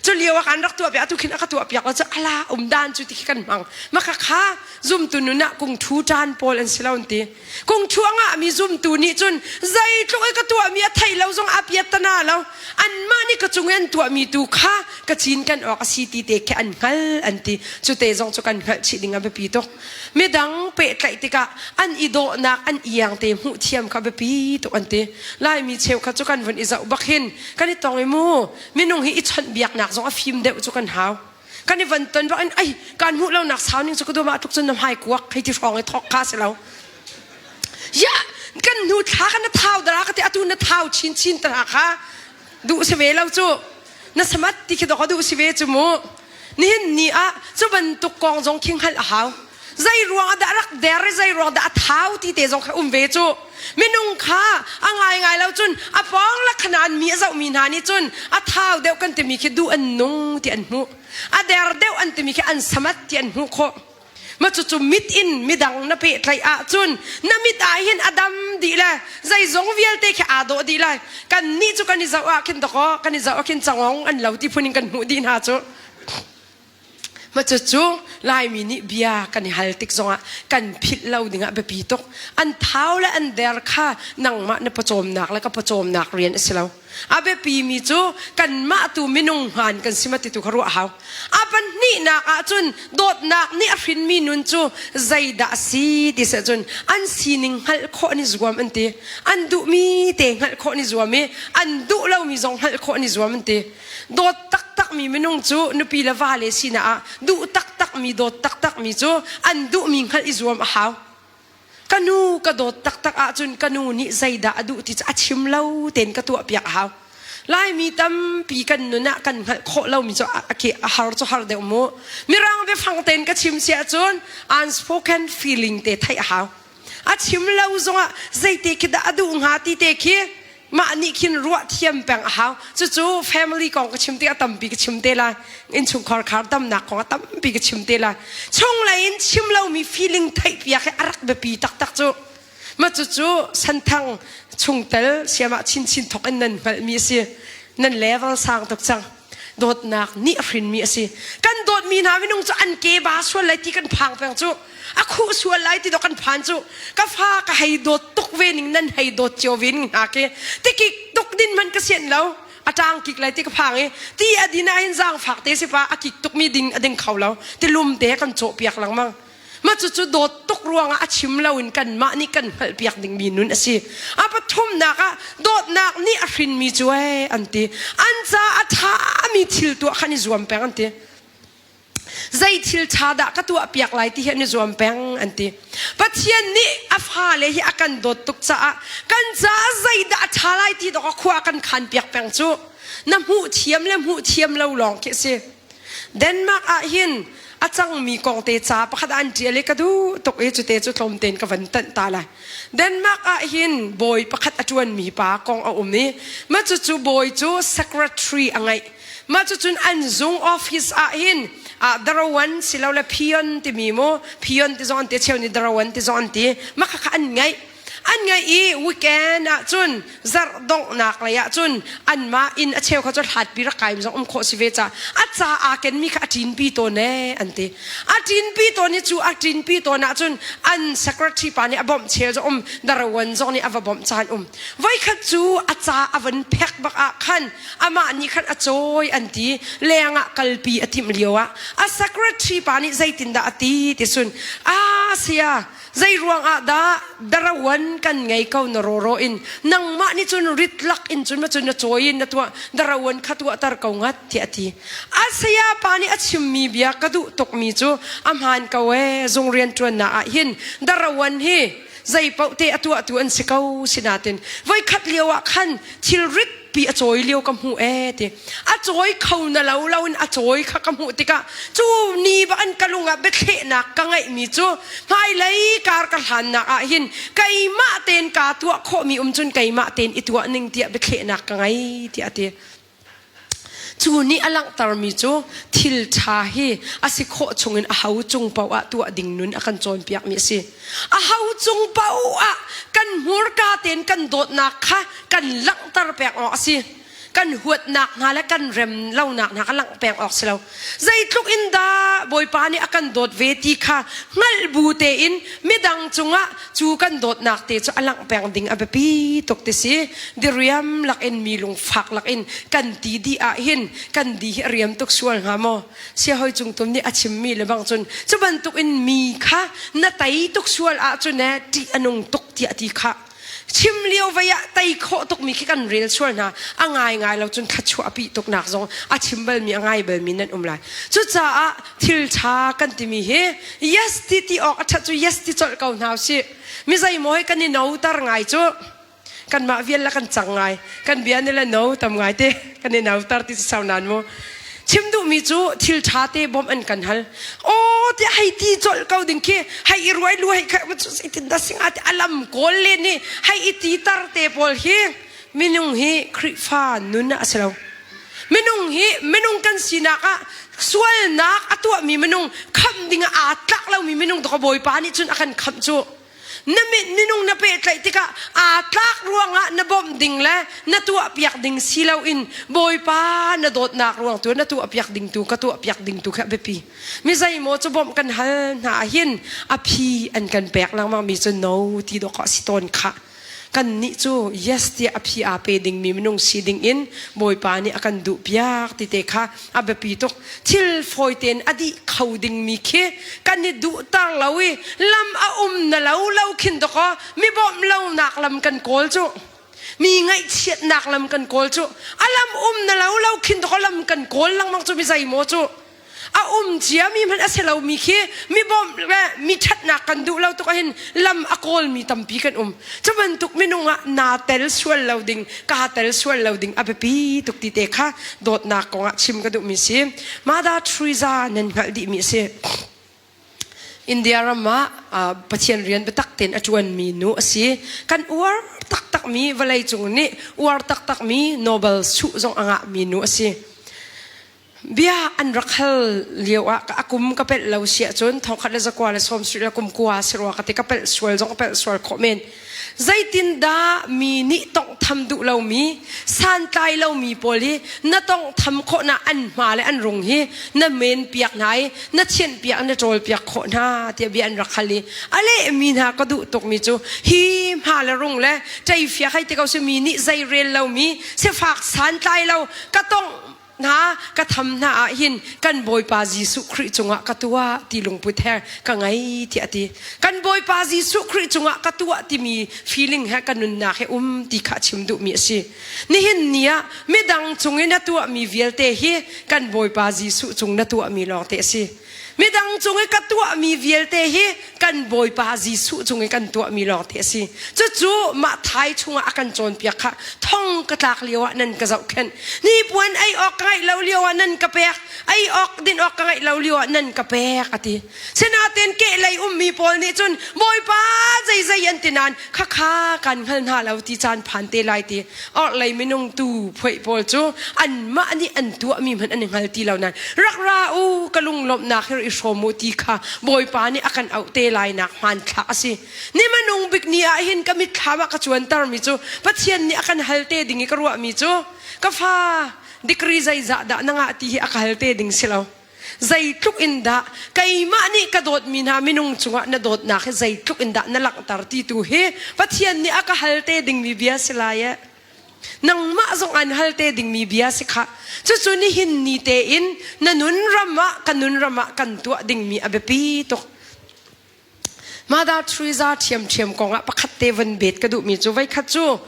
Cu lio ah kan rak tuah piak atu khin a ka tuah piak lo cu ala um dan cu ti khi kan hmang. Maka kha zumtu nun ah kungthu ṭan pawl an si lo an ti. Kungthu a ngahmi zumtu nih cun zeitluk i ka tuahmi a theih lo zong a piattana lo. Anmah nih ka cung i an tuahmi tu kha ka cinken awk a si ti te khi an hngal an ti. Cu te zong cu kan hngalh chih ding a biapi tuk. Midang pehtlaih tikah an i dawhnak an iang te hmuh thiam kha biapi tuk an ti. Laimi cheukhat cu kan vun i zoh bak hin kan i tong i mu minung hi i chawnhbiaknak zong a fim deuh cu kan hau. Kan i van ton bak in ai kan hmuh lonak sau ning cu ka dawm ah tluk cun na hmai kuak hei ti hrawng i thawk kha si lo. Ya kan hnu thla kan na thau dara ka ti atu na thau chin chin tara kha duh si ve lo cu na samat ti khi dok duh si ve cu mu nihin ni ah cu bantuk kong zong khi hngalh a hau zei ruang ah dah rak der i zei ruang dah a thau ti te zong kha um ve cu minung kha a ngai ngai lo cun a pawng la khanan mi a zoh mi hna nih cun a thau deuh kan timi khi duh an nung ti an hmuh a der deuh an timi khi an samat ti an hmuh khawh ma cucu mit in midang na pehtlaih ahcun na mit ah hin a dam dih le zeizong vialte khi aa dawh dih lai kan nih cu kan i zoh ah khin dakaw kan i zoh ah khin cangong an lo ti phun in kan hmuh dih hna cu. Ma cucu Laimi nih bia kan i hal tik zongah kan philh lo dingah biapi tuk. An thau le an der kha nangmah na pawcawmnak le ka pawcawmnak rian a si lo. A biapimi cu kanmah tu minung hmaan kan si ma ti tu kha ruah hau. A pahnihnak ahcun dawtnak nih a hrinmi nun cu zeidah a si ti si ahcun an sining hngalh khawh an i zuam an ti. An duhmi te hngalh khawh an i zuam i an duh lomi zong hngalh khawh an i zuam an ti. Dawt taktakmi minung cu nupi le vale sinak ah duh taktakmi dawt taktakmi cu an duhmi hngalh i zuam a hau. Ka nu ka dawt taktak ahcun ka nu nih zeidah a duh ti cu a chim lo tein ka tuahpiak a hau. Laimi tampi kan nun ah kan hngalh khawh lomi cu a har cu har deuh mu. Mirang biafang tein ka chim si ahcun unspoken feeling te theih a hau. A chim lo zongah zeite khi dah a duh hnga ti te khi mah nih khin ruah thiam peng a hau. Cucu family kong ka chim tikah tampi ka chim te lai. Innchungkhar khar damnak kong ah tampi ka chim te lai. Chunglei in chim lomi feeling theihpiak hi a rak biapi taktak cu. Mah cucu Santhang chungtel siamah chinchin thok in nan hngalhmi a si. Nan level sang tuk cang. Dawtnak nih a hrinmi a si. Kan dawtmi hna minung cu an ke ba sual lai ti kan phang peng cu. A khuh sual lai ti dawh kan phan cu. Ka fa ka hei dawt tuk ve ning nan hei dawt cio ve ning hna khi. Tikik tuk din hmanh ka sian lo. A ṭang kik lai ti ka phang i ti a din ah hin zaangfak te si pa a kik tukmi ding a ding kho lo. Tilum te kan cawh piak lengmang. Mah cucu dawt tuk ruangah a chim loin kanmah nih kan hngalhpiak dingmi nun a si. A pathumnak ah dawtnak nih a hrinmi cu ee an ti. An ca a ṭhami thil tuah khan i zuam peng an ti. Zei thil ṭha dah ka tuahpiak lai ti hi an i zuam peng an ti. Pathian nih a fale hi a kan dawt tuk caah kan caah zeidah a ṭha lai ti dawk a khua a kan khanpiak peng cu. Na hmuh thiam le hmuh thiam lo lawng khi a si. Denmark ah hin a cangmi kong te ca pakhat ah an ṭial i ka duh tuk i cute cu tlawm tein ka van tanh ta lai. Denmark ah hin bawi pakhat a ṭuanmi pa kong a um i mah cucu bawi cu secretary a ngeih. Mah cucun an zung office ah hin ah darawan silole pion timi mu pion ti zong an ti cheu nih darawan ti zong an ti mah khakha an ngeih. An ngeih i weekend ahcun zarh donghnak lei ahcun anmah inn a cheu kha cu hlatpi rak kai zong um khawh si ve ca a ca aa kenmi kha a ṭinpi tawn ee an ti. A ṭinpi tawn i cu a ṭinpi tawn ahcun an secretary pa nih a bawmh chel zong um darawan zong nih a va bawmh caan um. Voikhat cu a ca a van phek bak ah khan amah nih khan a cawi an ti leng ah kalpi a timh lio ah a secretary pa nih zeitindah a ti ti sun a sia Zei ruangah dah darawan kan ngei ko na rawraw in nangmah nih cun rit lak in cun ma cun na cawi in na tuah darawan kha tuahter ko ngat tiah a ti. A saya pa nih a chimmi bia ka duh tukmi cu a hmaan ko ee zung rianṭuannak ah hin darawan hi zei paoh te a tuahtu an si ko sinatin voikhat lio ah khan thil rit pi a cawi lio ka hmuh ee ti a cawi kho na lo lo in a cawi kha ka hmuh tikah cu ni ba an ka lung ah biathlehnak ka ngeihmi cu hmailei kar ka hlannak ah hin keimah tein kaa tuah khawhmi um cun keimah tein i tuah ning tiah biathlehnak ka ngei tiah a ti cu nih a langhtermi cu thil ṭha hi a si khawh chungin a ho cung paoh ah tuah ding nun a kan cawnpiakmi a si. A ho cung paoh ah kan hmurka tein kan dawtnak kha kan langhter peng awk a si. Kan huatnak hna le kan rem lonak hna kha langh peng awk si lo. Zeitluk in dah Bawipa nih a kan dawt ve ti kha hngalh bu tein midang cungah cu kan dawtnak te cu a langh peng ding a biapi tuk ti si. Diriam lakin mi lungfak lakin kan ti dih ah hin kan di hi a riam tuk sual hnga maw? Siahoi cungtum nih a chimmi le bang cun cu bantuk in mi kha na tei tuk sual ahcun eh ṭih a nung tuk tiah ti kha chim lio vei ah tei khawh tukmi khi kan rel sual hna a ngai ngai lo cun thluachuah a pih tuknak zong a chim balmi a ngai balmi nan um lai cucaah thil ṭha kan timi hi yes ti ti awk a ṭhat cu yes ti colh ko hna usih mi zeimaw hi kan i noter ngai cu kanmah vial la kan cang ngai kan bia ni le no tam ngai te kan i nautar ti sau nan mu chim duhmi cu thil ṭha te bawmh an kan hal aw ti hei ti colh ko ding khi hei i ruai lu hei kha zeitin dah singa ti alam kawl le ni hei i ti tar te pawl hi minung hi Khrihfa nun ah a si lo minung hi minung kan sinak ah sualnak a tuahmi minung khamh ding ah aa tlak lomi minung to ka bawipa nih cun a kan khamh cu. Na minung na pehtlaih tikah aa tlak ruangah na bawmh ding le na tuahpiak ding si loin Bawipa na dawtnak ruang tu na tuahpiak ding tu ka tuahpiak ding tu kha a biapi. Mi zeimaw cu bawmh kan hal hna ahhin a phi an kan pek lengmang mi cu no ti dawh a si tawn khah. Kannih cu yes tiah a phi aa pe dingmi minung si dingin Bawipa nih a kan duhpiak ti te kha a biapi tuk. Thil fawi tein a dih kho dingmi khi kan i duhter lo i lam a um na lo lo khin dawkaw mi bawmh lonak lam kan kawl cu. Mi ngaihchiatnak lam kan kawl cu. A lam um na lo lo khin dawkaw lam kan kawl lengmang cu mi zeimaw cu. A um ciami hmanh a si lomi khi mi bawmh le mi ṭhatnak kan duh lo tuk ahhin lam a kawlmi tampi kan um. Cu bantuk minung ah naa tel sual lo ding, kaa tel sual lo ding a biapi tuk ti te kha dawtnak kongah chim ka duhmi si. Mother Teresa nan hngalh dihmi a si. India ram ah Pathian rian biatak tein a ṭuanmi nu a si. Kan uar taktakmi vawleicung nih uar taktakmi Nobel suh zong a ngahmi nu a si. Bia an rak hal lio ah a kum ka pelh lo si ahcun thongkhat le zakua le sawm sarih le kum kua si rua ka ti ka pelh sual zong ka pelh sual khawh men. Zeitindah mi nih tawnghtham duh lomi, santlai lomi pawl hi na tawnghtham khawhnak an hma le an rung hi na men piak hna i na thianh piak na ṭawl piak khawh hna tiah bia an rak hal i a lehmi hna ka duh tukmi cu hi hma le rung le ṭeifiak hei ti ko si mi nih zei rel lomi sifak santlai lo ka tongh hna ka tham hna ah hin kan Bawipa Jesuh Khrih cungah ka tuah ti lungput he ka ngei tiah a ti. Kan Bawipa Jesuh Khrih cungah ka tuah timi feeling he ka nunnak he um ti kha a chim duhmi a si. Nihin ni ah midang cung i na tuahmi vialte hi kan Bawipa Jesuh cung na tuahmi lawngte a si. Midang cung i ka tuahmi vialte hi kan Bawipa Jesuh cung i kan tuahmi lawngte a si. Cucu mah thai chungah a kan cawnpiak kha thong ka tlak lio ah nan ka zohkhenh. Hnipuan ei awk ka ngeih lo lio ah nan ka pek. Ei awk din awk ka ngeih lo lio ah nan ka pek a ti. Sinain kehlei ummi pawl nih cun Bawipa zeizei an ti nain khakha kan hngal hna lo ti caan phan te lai ti. Orhlei minung tu phuaih pawl cu anmah nih an tuahmi hmanh an i hngal ti lo nain rak ra u ka lunglawmhnak hi i hrawm u ti kha Bawipa nih a kan auh te lainak hmanthlak a si. Ni hmanung bik ni ah hin ka mitthlam ah ka cuantermi cu Pathian nih a kan hal te ding i ka ruahmi cu ka fa degree zeizah dah na ngah ti hi a ka hal te ding si lo. Zeitluk in dah keimah nih ka dawtmi hna minung cungah na dawtnak hi zeitluk in dah na langhter ti tu hi Pathian nih a ka hal te dingmi bia si lai eh. Nangmah zong an hal te dingmi bia si khah. Cucu nihin ni tein na nun ram ah ka nun ram ah kan tuah dingmi a biapi tuk. Mother Teresa ṭhiamṭhiam kongah pakhat te van bet ka duhmi cu voikhat cu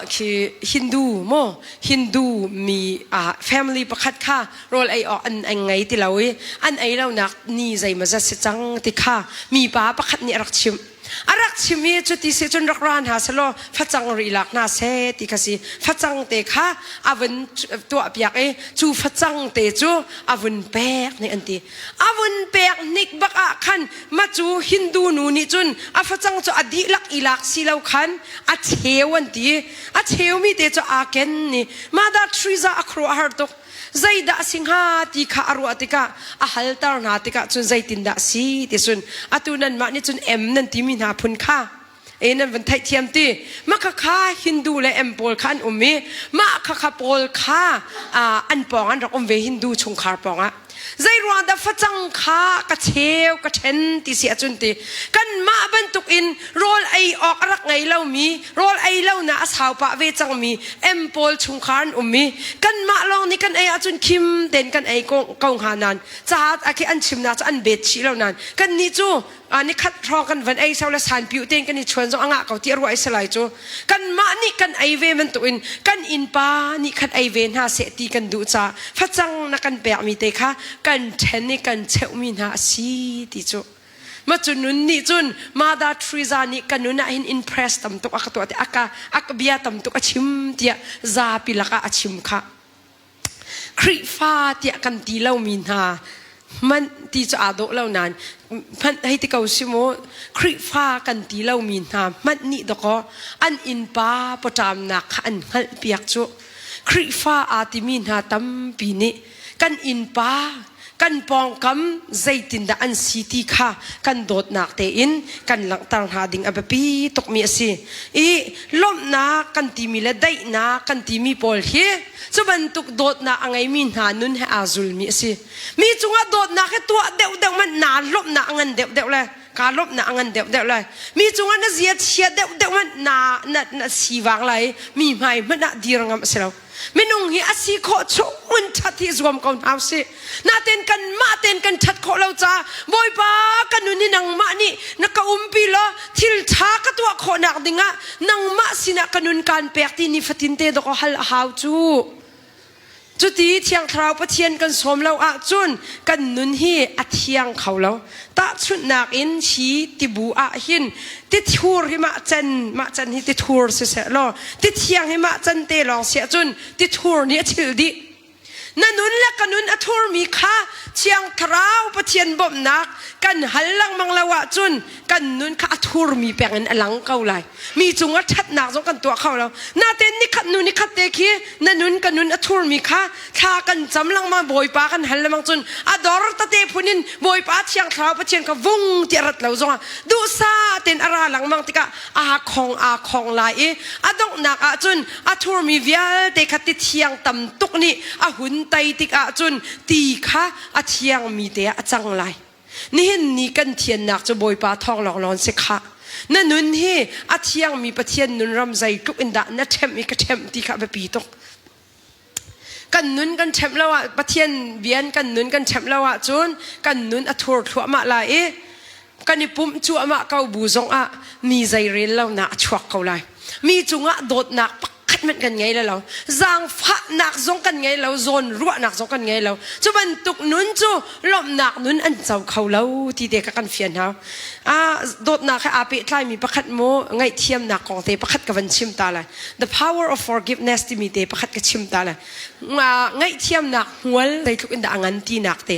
khi Hindu maw Hindu mi family pakhat kha rawl ei awk an an ngei ti lo i an ei lonak ni zeimawzat si cang ti kha mipa pakhat nih a rak chimh. A rak chim i cuti si cun rak ra hna selaw facang ri lak hna seh ti kha si. Facang te kha a vun tuahpiak i cu facang te cu a vun pek nih an ti. A vun pek hnik bak ah khan ma cu Hindu nu nih cun a facang cu a dihlak i lak si lo khan a cheu an ti. A cheumi te cu aa ken ni. Mother Teresa a khuaruahhar tuk. Zeidah a si hnga ti kha a ruah tikah a halter hna tikah cun zeitindah a si ti cun atu nanmah nih cun M nan timi hna phun kha e nan van theihthiam ti mah khakha Hindu le M pawl kha an um i mah khakha pawl kha an pawng an rak um ve Hindu chungkhar pawng ah zei ruang dah facang kha ka cheu ka ṭhen ti si ahcun ti kanmah bantuk in rawl ei awk a rak ngei lomi rawl ei lo na a sau pah ve cangmi M pawl chungkhar an um i kanmah lawng nih kan ei ahcun khim tein kan ei ko hnga nain ca khi an chimnak cu an bet chih lo nain kannih cu nikhat hrawng kan van ei so le sanpiu tein kan i chuan zong a ngah ko ti a ruah i salai cu kanmah nih kan ei ve bantukin kan innpa nih khan ei ve hna seh ti kan duh ca facang na kan pekmi te kha kan ṭhen i kan cheuhmi hna a si ti cu ma cu nun nih cun Mother Teresa nih ka nun ah hin impress tam tuk a ka tuah ti a ka a ka bia tam tuk a chim tiah zapi lakah a chim kha Khrihfa tiah kan ti lomi hna hmanh ti cu aa dawh lo nain hmanh hei ti ko si mu Khrihfa kan ti lomi hna hmanh nih dawkaw an innpa pawṭamnak kha an hngalhpiak cu Khrihfa aa timi hna tampi nih kan innpa. Kan pawngkam zeitindah an si ti kha kan dawtnak tein kan langhter hna ding a biapi tukmi a si. I lawmhnak kan timi le daihnak kan timi pawl hi cu bantuk dawtnak a ngeimi hna nun he aa zulmi a si. Mi cungah dawtnak hi tuah deuhdeuh hmanh naa lawmhnak a ngan deuhdeuh le kaa lawmhnak a ngan deuhdeuh lai. Mi cungah na zia chia deuhdeuh hmanh na na na sivang lai mi hmai hmanh ah dir ngam a si lo. Minung hi a si khawh chung in ṭhat hi zuam ko hna usih. Natein kanmah tein kan ṭhat khawh lo caah Bawipa ka nun hi nangmah nih na ka umpi law thil ṭha ka tuah khawhnak dingah nangmah sinah ka nun kaan pek ti nifatin te dawk hal a hau cu. Cuti Thiang Thlarau Pathian kan sawm lo ahcun kan nun hi a thiang kho lo. Tahchunhnak in hi tibu ah hin tithur hi mah can mah can hi tithur siseh law tithiang hi mah can te lawng si ahcun tithur nih a chilh dih. Na nun le ka nun a thurmi kha Thiang Thlarau Pathian bawmhnak kan hal lengmang lo ahcun kan nun kha a thurmi peng in a lang ko lai. Mi cungah ṭhatnak zong kan tuah kho lo. Natein nikhat nu nikhat te khi na nun ka nun a thurmi kha thla kan cam lengmang Bawipa kan hal lengmang cun a dor tete phun in Bawipa Thiang Thlarau Pathian kha vung ti a rat lo zongah duhsah tein a ra lengmang tikah aa khong aa khong lai i a donghnak ah cun a thurmi vialte kha ti thiang tam tuk nih a hun tei tikah cun ti kha a thiangmi te ah a cang lai. Nihin ni kan thiannak cu Bawipa thawng lawnglawng si khah. Na nun hi a thiangmi Pathian nun ram zeitluk in dah na ṭhemh i ka ṭhemh ti kha a biapi tuk. Kan nun kan ṭhemh lo ah Pathian bian kan nun kan ṭhemh lo ahcun kan nun a thur thluahmah lai i kan i pumh cuahmah ko bu zongah mi zeirel lonak a chuak ko lai. Mi cungah dawtnak pakhat hmanh kan ngei lo. Zaangfahnak zong kan ngei lo, zawn ruahnak zong kan ngei lo. Cu bantuk nun cu lawmhnak nun an co kho lo ti te kha kan fian hau. Ah, dawtnak he aa pehtlaimi pakhat mu ngaihthiamnak kong te pakhat ka van chim ta lai. The power of forgiveness timi te pakhat ka chim ta lai. Ngaihthiamnak hmual zeitluk in dah a ngan tinak te.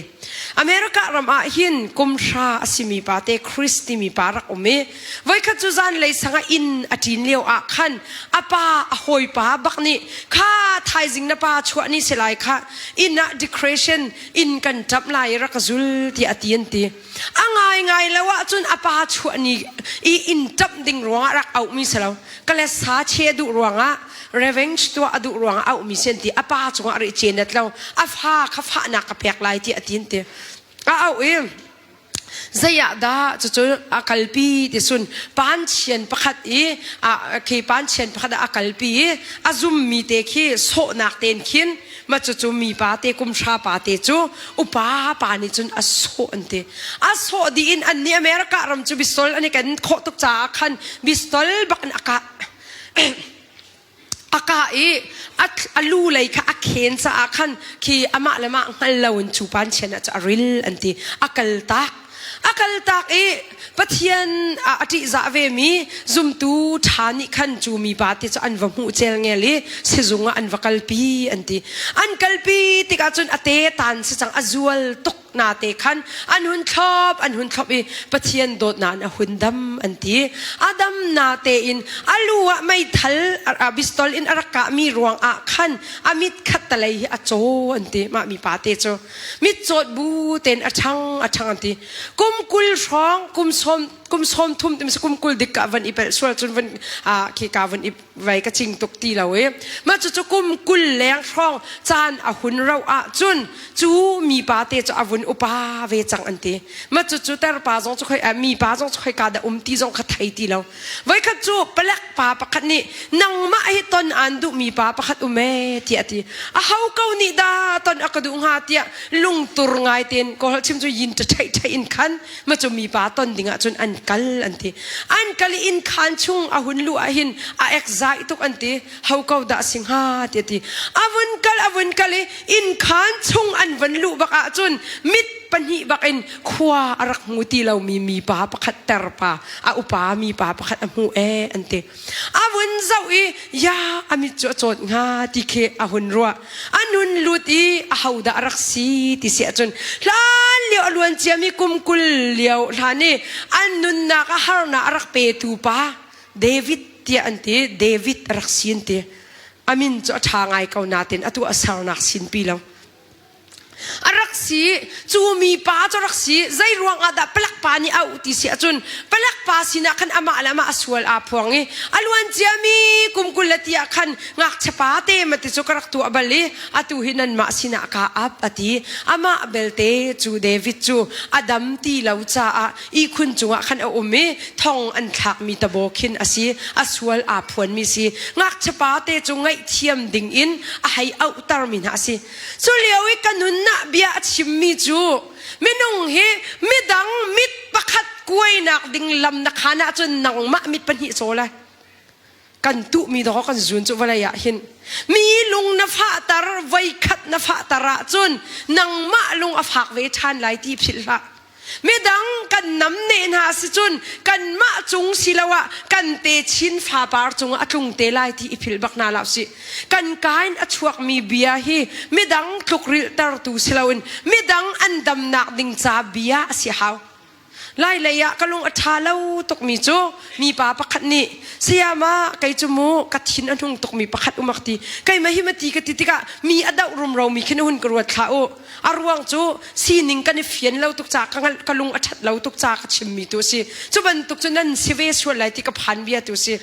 America ram ah hin kum hra a simi pa te Chris timi pa rak um i voikhat cu zanlei sang ah inn a ṭin lio ah khan a pa a hawipa bak nih kha thaizing na pa chuah ni si lai kha inn ah decoration inn kan ṭamh lai i rak ka zul tiah a ti an ti. A ngaingai lo ahcun a pa chuah ni i inn ṭamh ding ruangah rak auhmi si lo. Kale sa che duh ruangah revenge tuah a duh ruangah auhmi si an ti. A pa cungah a rih cenet lo. A fa kha fahnak ka pek lai tiah a ti an ti. A auh i zei ah dah cucu a kalpi ti sun panchian pakhat i a khi panchian pakhat ah a kalpi i a zummi te khi sawhnak ten khin ma cucu mi pa te kum hra pa te cu upa pa nih cun a sawh an ti a sawh dih in an nih America ram cu bistol an i ken khawh tuk caah khan bistol bak in a kah a kah i a lu lei kha a khen caah khan khi amah le mah hngal lo in cu pan chian ah cu a ril an ti a kal tak a kal tak i Pathian a ṭihzah vemi zumtu ṭha nih khan cu mipa te cu an va hmuh celngel i sizung ah an va kalpi an ti. An kalpi tikah cun a te tan si cang a zual tuk na te khan an hun thlop an hun thlop i Pathian dawtnak in a hun dam an ti. A dam na tein a lu ah meithal pistol in a rak kahmi ruang ah khan a mit khat talei hi a caw an ti mah mipa te cu. Mitcawt bu tein a ṭhang a ṭhang an ti. Kum 20 hrawng kum sawm kum sawm thum tim kum 20 dik ka van i pelh sual cun van a khi ka van i vai ka cing tuk ti lo i mah cu cu kum 20 leng hrawng caan a hun ro ah cun cu mi pa te cu a vun upa ve cang an ti mah cu cu ter pa zong cu khoi mi pa zong cu khoi ka da um ti zong kha thei ti lo Voikhat cu palek pa pakhat nih nangmah hi ton aan duhmi pa pakhat um ee tiah a ti. Aho ko nih dah ton a ka duh hnga tiah lungtur ngai tein kawl chim cu yin ṭha ṭha in khan ma cu mi pa ton ding ah cun an kal an ti. An kal i inn khaan chung a hun luh ah hin a ek zai tuk an ti. Ho ko dah si hnga tiah a ti. A vun kal a vun kal i inn khaan chung an van luh bak ah cun mit pahnih bak in khua a rak hmu ti lomi mipa pakhat terpa a upa mipa pakhat a hmu ee an ti a vun zoh i ya a mit cu a cawt hnga ti khi a hun ruah a nun lut i a hodah a rak si ti si ahcun hlan lio a luan ciami kum 20 lio hlan i an nunnak a harnak a rak petu pa David tiah an ti David a rak si an ti a min cu a ṭha ngai ko natin atu a sarnak sinpi lo. A rak si. Cu mipa cu rak si. Zei ruang ah dah palek pa nih auh ti si ahcun palek pa sinah khan amah le amah a sual aa phuang i a luan ciami kum 20 le ti ah khan ngakchia pa te ma ti cu ka rak tuah bal i atu hi nanmah sinah kaa ap a ti. Amah belte cu David cu a dam ti lo caah ihkhun cungah khan a um i thong an thlakmi tabaw khin a si. A sual aa phuanmi si. Ngakchia pa te cu ngaihthiam ding in a hei auhtermi hna a si. Cu lio i ka nunnak bia a chimmi cu minung hi midang mit pakhat kuainak ding lam na khan ahcun nangmah mit pahnih caw lai. Kan tuhmi dawh kan zun cu vawlei ah hin mi lung na fahter voikhat na fahter ahcun nangmah lung a fak ve ṭhan lai ti philh hlah. Midang kan namneh hna si cun kanmah cung siloah kan techin fapar cungah a tlung te lai ti i philh bak hna hlah usih. Kan ka in a chuakmi bia hi midang tlukrilhtertu si loin midang an damnak ding ca bia a si hau. Lai lei ah ka lung a ṭha lo tukmi cu mipa pakhat nih sayama kei cu mu ka thin a hnung tukmi pakhat um a ka ti. Keimah hi ma ti ka ti tikah mi a doh rumromi khin a hun ka ruat thlah u. A ruang cu sining kan i fian lo tuk ca ka lung a ṭhat lo tuk ca ka chimmi tu a si. Cu bantuk cu nan si ve sual lai ti ka phan bia tu a si.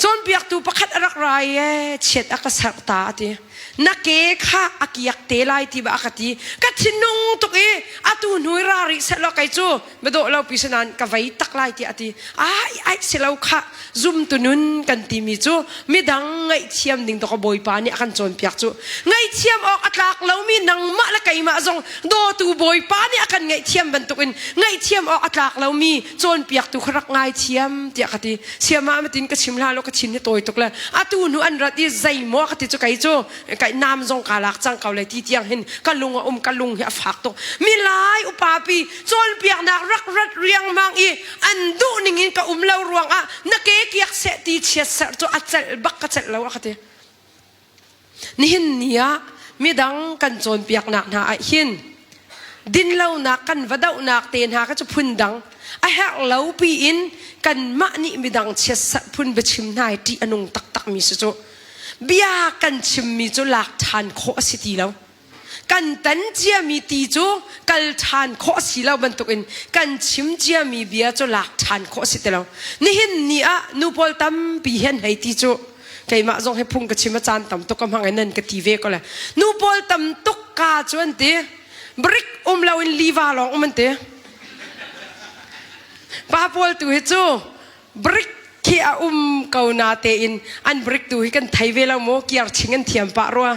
Cawnpiaktu pakhat a rak ra i ee chiat a ka serh ta a ti. Na ke kha a kiak te lai ti ba a ka ti. Ka thinung tuk i atu hnu i ra rih seh law kei cu Madawh lo pi sanan ka vei tak lai tiah a ti. Ai ai si lo khah zumtu nun kan timi cu midang ngaihthiam ding dawk Bawipa nih a kan cawnpiak cu. Ngaihthiam awk a tlak lomi nangmah le keimah zong dawtu Bawipa nih a kan ngaihthiam bantukin ngaihthiam awk a tlak lomi cawnpiaktu kha rak ngaithiam tiah ka ti. Siamah matin ka chim hlah lo ka thin hi tawi tuk le atu hnu an rat i zeimaw ka ti cu kei cu kai nam zong ka lak cang ko le ti tiang hin ka lung a um ka lung hi a fak tuk milai upa pi cawnpiaknak rak rat riangmang i an duh ning in ka um lo ruangah na ke kiak seh ti chiat ser cu a celh bak ka celh lo a ka ti nihin ni ah midang kan cawnpiaknak hna ah hin dinlonak kan va dohnak te hna kha cu phun dang a herh lo piin kanmah nih midang chiatserh phun biachim hna hi ṭih a nung taktak mi si cu Bia kan chimmi cu lak ṭhan khawh a si ti lo. Kan tan ciami ti cu kal ṭhan khawh a si lo bantukin kan chim ciami bia cu lak ṭhan khawh a si ti lo. Nihin ni ah nu pawl tampi hian hei ti cu keimah zong hi phung ka chim a caan tam tuk ka hmang i nan ka ti ve ko le. Nu pawl tam tuk ka cu an ti. Brik um loin liva lawng um an ti. Pa pawl tu hi cu Brik khi a um ko na tein an brik tu hi kan thei ve lo maw kiar ching an thiam pah rua.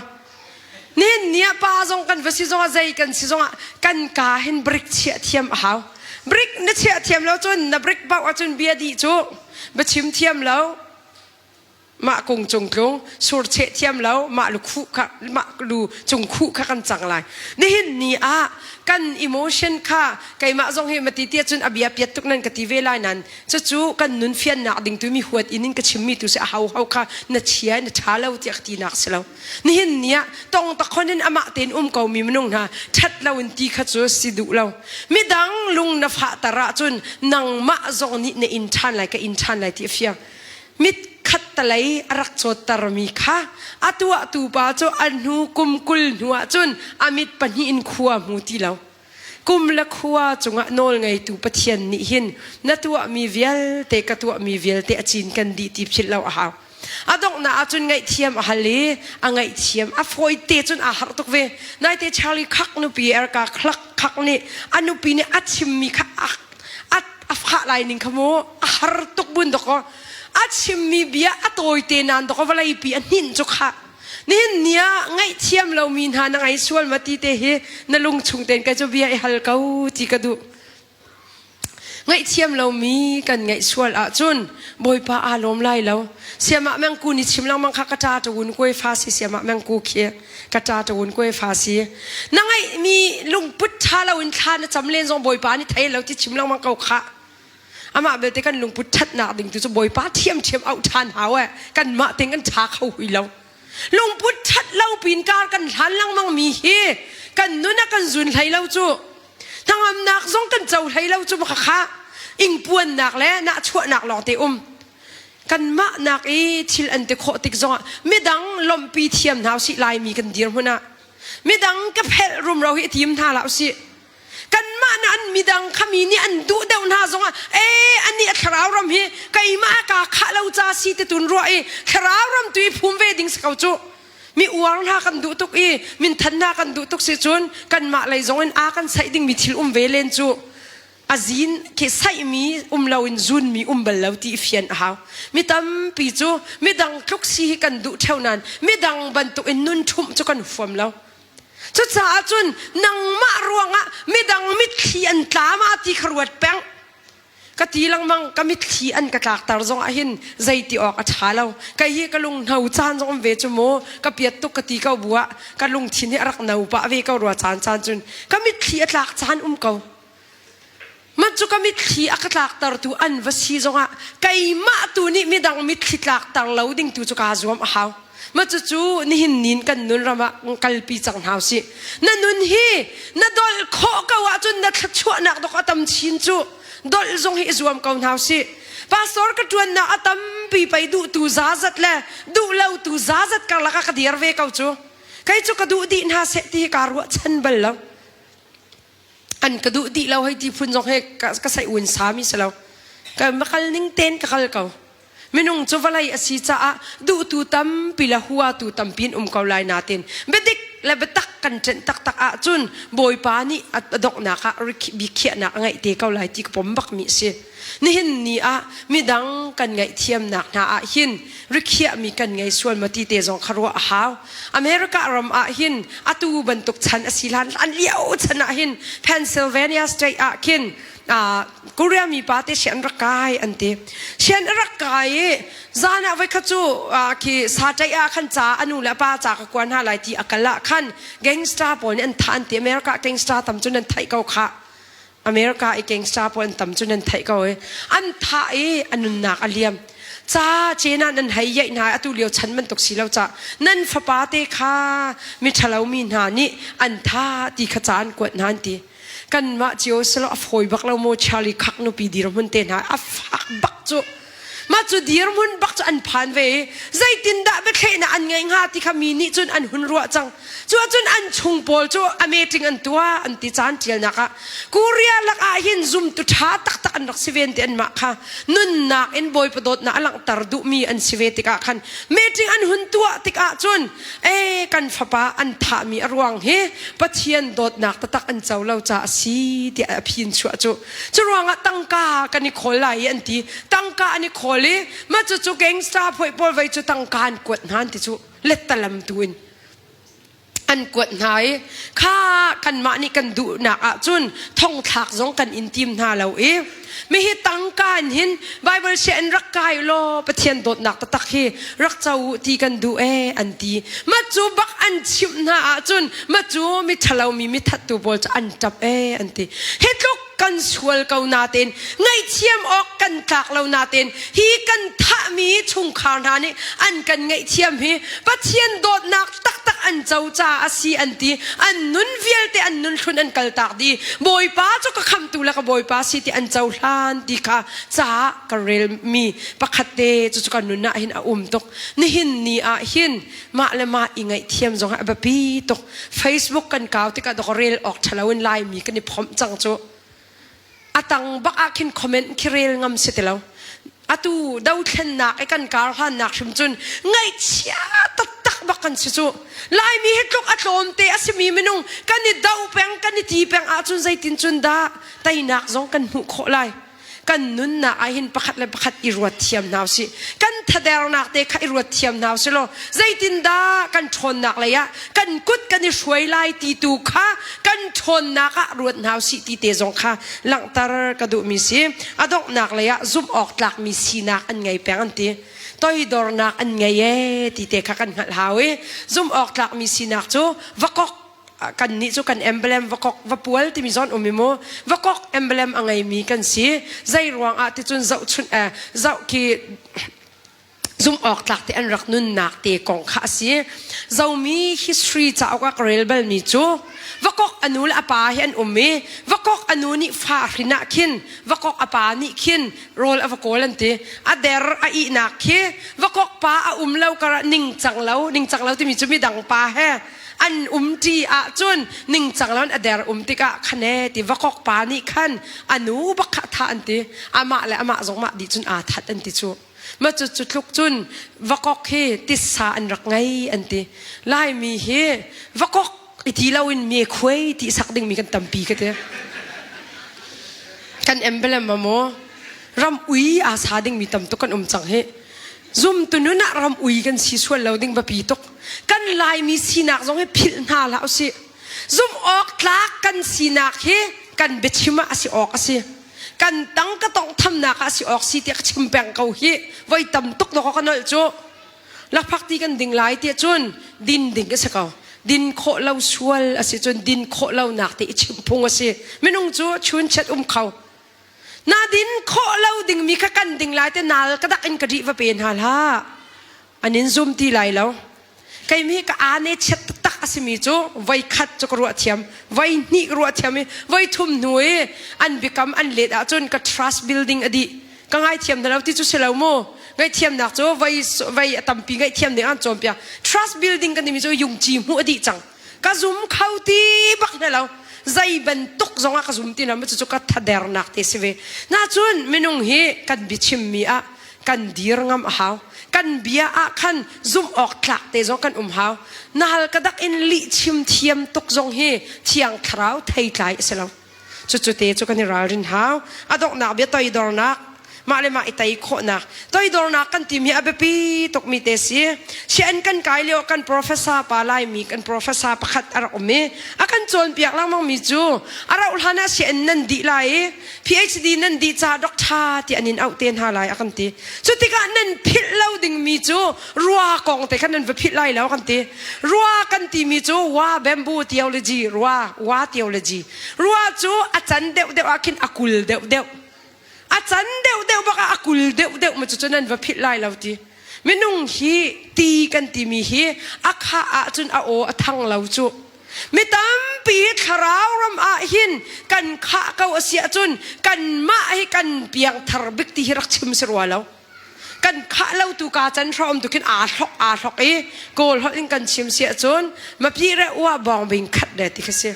Nihin ni ah pa zong kan va si zongah zei kan si zongah kan ka hin brik chiah thiam a hau. Brik na chiah thiam lo cun na brik bauh ahcun bia dih cu biachim thiam lo mah kung cung tlung sur cheh thiam lo mah lu khuh kha mah lu cung khuh kha kan cang lai nihin ni ah kan emotion kha keimah zong hi mati tia cun a bia piat tuk nan ka ti ve lai nan cucu kan nun fiannak ding tu mi huat in in ka chimmi tu si a hau hau kha na chia na tha lo tiah ka ti nak si lo nihin ni ah tong takhon in amah tein um ko mi minung hna that lo in ti kha cu si duh lo midang lung na fah tar ah cun nangmah zong nih na in than lai ka in than lai ti a fiang Mit khattalei a rak cawttermi kha a tuahtu pa cu a hnu kum 20 hnu ah cun a mit pahnih in khua hmu ti lo. Kum le khua cungah nawlngeitu Pathian nih hin na tuahmi vialte ka tuahmi vialte a cin kan dih ti philh lo a hau. A donghnak ahcun ngaihthiam a hal i a ngaihthiam a fawite cun aa harh tuk ve. Naite Charlie Kirk nupi Erka Clark Kirk nih a nupi nih a chimmi kha a a a fah lai ning kha mu a har tuk bun dok a chimmi bia a tawite nan dok vawlei pi a hninh cu kha nihin ni ah ngaihthiam lomi hna na ngai sual ma ti te hi na lung chung ten kai cu bia i hal ko ti ka duh ngaihthiam lomi kan ngaih sual ahcun bawipa aa lawm lai lo siamah mengku ni chim lengmang kha ka ṭa ṭawun kuai fa si siamah mengku khi ka ṭa ṭawun kuai fa si na ngeihmi lungput ṭha loin thla na cam len zong Bawipa nih thei lo ti chim lengmang ko khah amah belte kan lungput ṭhatnak ding tu cu Bawipa ṭhiamṭhiam auh ṭhan hau eh kanmah ting kan ṭha kho hui lo lungput ṭhat lo pin kar kan hlan lengmang mi hi kan nun a kan zun hlei lo cu hnangamnak zong kan co hlei lo cu khakha ingpuannak le nahchuahnak lawng te um kanmah nak i thil an ti khawh tik zongah midang lawmhpi thiam hna usih laimi kan dirhmun ah. Midang ka phelh rumro hi tim hna hlah usih. Kanmah na an midang kha mi nih an duh deuh hna zongah ee anih a thlarau ram hi keimah kaa khah lo ca si ti tun ruah i thlarau ram tu i phum ve ding si ko cu. Mi uar hna kan duh tuk i minthan hna kan duh tuk si cun kanmah lei zong in aa kan saih dingmi thil um ve len cu. A zin khi saihmi um loin zunmi um bal lo ti i fian a hau. Mi tampi cu midang tluk si hi kan duh ṭheo nain midang bantukin nun ṭhumh cu kan huam lo. Cucaah cun nangmah ruangah midang mitthli an tla ma ti kha ruat peng. Ka ti lengmang ka mitthli an ka tlakter zong ah hin zei ti awk a ṭha lo. Kei hi ka lunghno caan zong um ve cu mu ka piat tuk ka ti ko bu ah ka lungthin hi a rak no pah ve ko rua caan caan cun ka mitthli a tlak caan um ko. Mah cu ka mitthli a ka tlaktertu an va si zongah keimah tu nih midang mitthli tlakter lo ding tu cu kaa zuam a hau. Mah cucu nihin nin kan nun ram ah kalpi cang hna usih. Na nun hi na dolh khawh ko ahcun na thluachuahnak dok a tam chin cu. Dolh zong hi i zuam ko hna usih. Pastor ka ṭuannak a tampi pei duhtu zazat le duh lotu zazat karlak ah ka dir ve ko cu. Kei cu ka duh dih hna seh ti hi kaa ruahchan bal lo. An ka duh dih lo hei ti phun zong he ka saih un sami si lo. Ka kal ning ten ka kal ko. Minung cu vawlei a si caah duhtu tampi le huatu tampi in um ko lai natin biadik le biatak kan ṭenh taktak ahcun Bawipa nih a donghnak ah bikhiahnak a ngeih te ko lai ti ka pom bakmi a si. Nihin ni ah midang kan ngaihthiamnak hna ah hin rikhiahmi kan ngei sual maw ti te zong kha ruah a hau. America ram ah hin atu bantuk chan a si hlan an lio chan ah hin Pennsylvania state ah khin Korea mi pa te sian rak kai an ti. Sian a rak kai i zan ah voikhat cu khi saṭaih ah khan ca a nu le a pa ca ka kuan hna lai ti a kal ah khan gangster pawl nih an thah an ti. America gangster tam cu nan theih ko khah. America i gangster pawl an tam cu nan theih ko i an thah i a nunnak a liam. Ca cena nan hei yaih hna atu lio chan bantuk si lo ca nan fapa te kha mi ṭhalo mi hna nih an tha ti kha ca an kuat hna an ti. Kanmah cio silo a fawi bak lo maw Charlie Khak nupi dirhmun te hna a fak bak cu. Mah cu dirhmun bak cu an phan ve i zeitindah biathlehnak an ngeih hnga ti kha mi nih cun an hun ruah cang. Cu ahcun an chung pawl cu a meeting an tuah an ti caan ṭialnak ah Korea lak ah hin zumtu ṭha taktak an rak si ven ti anmah kha nunnak in Bawipa dawtnak a langhter duhmi an si ve tikah khan meeting an hun tuah tikah cun ee kan fapa an thahmi a ruang hi Pathian dawtnak taktak an co lo caah a si tiah a phin chuah cu. Cu ruangah tangka kan i khawl lai i an ti. Tangka an i khawl i mah cucu gangster phoih pawl vei cu tangka an kuat hna an ti cu lettalam tu in an kuat hna i kha kanmah nih kan duhnak ahcun thongthlak zong kan in tim hna lo i mihi tangka in hin Bible sia in rak kai law Pathian dawtnak taktak hi rak co u ti kan duh ee an ti. Mah cu bak an chimh hna ahcun mah cu mi ṭhalomi mi thattu pawl cu an ṭap ee an ti. Hi tluk kan sual ko natein ngaihthiam awk kan tlak lo natein hi kan thahmi chungkhar hna nih an kan ngaihthiam hi Pathian dawtnak taktak an co caah a si an ti. An nun vialte an nun hlun an kaltak dih. Bawipa cu ka khamhtu le ka Bawipa si ti an cohlan ti kha caah ka relmi pakhat te cucu ka nun ah hin a um tuk. Nihin ni ah hin mah le mah i ngaihthiam zong a biapi tuk. Facebook kan kau tikah dok rel awk ṭhalo in Laimi kan i phomh cang cu. A tang bak ah khin comment khi rel ngam si ti lo. Atu dothlennak i kan kar hlannak hrim cun ngaihchia taktak bak kan si cu. Laimi hi tluk a tlawmte a simi minung kan i do peng kan i ti peng ahcun zeitin cun dah teinak zong kan hmuh khawh lai. Kan nunnak ah hin pakhat le pakhat i ruat thiam hna usih. Kan thadernak te kha i ruat thiam hna usih law zeitindah kan ṭhawnnak lei ah kan kut kan i hruai lai ti tu kha kan ṭhawnnak ah ruat hna usih ti te zong kha langhter ka duhmi si. A donghnak lei ah zumh awk tlakmi sinak an ngei peng an ti. Toidornak an ngei ee ti te kha kan hngalh hau i zumh awk tlakmi sinak cu vakok kannih cu kan emblem vakok vapual timi zawn um i mu vakok emblem a ngeimi kan si. Zei ruang ah ticun zohchunh eh zoh khi zumh awk tlak te an rak nunnak te kong kha a si. Zomi history cauk ah ka rel balmi cu. Vakok a nu le a pa hi an um i vakok a nu nih fa a hrin ah khin vakok a pa nih khin rawl a va kawl an ti. A der a ihnak khi vakok pa a um lo karah ningcang lo ningcang lo timi cu midang pa he an um ṭi ahcun ningcang lo in a der um tikah khane ti vakok pa nih khan a nu bak kha a thah an ti. Amah le amah zong mah dih cun aa that an ti cu. Ma cu cu tluk cun vakok hi tissa an rak ngei an ti. Laimi hi vakok i ti loin me khuai ti sak dingmi kan tampi ka ti. Kan emblem ma maw ram ui aa sa dingmi tam tuk kan um cang hi. Zumtu nun ah ram ui kan si sual lo ding biapi tuk. Kan Laimi sinak zong hi philh hna hlah usih. Zumh awk tlak kan sinak hi kan biachim ah a si awk a si. Kan tang ka tonghthamnak ah a si awk si tiah ka chim peng ko hi. Voi tam tuk dawk ka nolh cu. Lakphak ti kan ding lai tiah cun din ding a si ko. Din khawh lo sual a si cun din khawh lo nak te i chimh phung a si. Minung cu chun chet um kho. Na din khawh lo dingmi kha kan ding lai te nal ka dak in ka rih va pe hna hlah. An in zum ti lai lo. Keimi ka ane chiat taktak a simi cu voi khat cu ka ruah thiam, voi hnih ka ruah thiam i voi thum hnu i an biakam an let ahcun ka trust building a dih. Ka ngaithiam hna lo ti cu si lo mu. Ngaihthiamnak cu voi voi a tampi ngaihthiam ding an cawnpiak. Trust building kan timi cu yungci hmuh a dih cang. Ka zum kho ti bak hna lo. Zei bantuk zong ah ka zum ti lo cucu ka thadernak te si ve. Na cun minung hi kan biachimmi ah kan dir ngam a hau. Kan bia ah khan zumh awk tlak te zong kan um hau. Nahal ka dak in lih chim thiam tuk zong hi thiang thlarau theitlai a si lo. Cucu te cu kan i ralrin hau. A donghnak bia toidornak, mah le mah i tei khawhnak. Toidornak kan timi a biapi tukmi te si. Sian kan kai lio kan professor pa Laimi kan professor pakhat a rak um i a kan cawnpiak lengmangmi cu a rauh hlan ah sian nan dih lai i PhD nan dih ca doctor ti an in auh te hna lai a kan ti. Cu tikah nan philh lo dingmi cu rua kong te khan nan va philh lai lo kan ti. Rua kan timi cu wa bamboo theology rua wa theology rua cu a can deuhdeuh ah khin a kul deuhdeuh a can deuhdeuh bak ah a kul deuhdeuh ma cu nan va philh lai lo ti minung hi ti kan timi hi a khah ahcun a aw a thang lo cu mi tampi thlarau ram ah hin kan khah ko a si ahcun kanmah hi kan piangthar bik ti hi rak chim si rua lo kan khah lo tu ka can hrawm tu khin aa hlok aa hlok i kawl holh in kan chim si ahcun mapi re ua bawng bing khat le ti kha si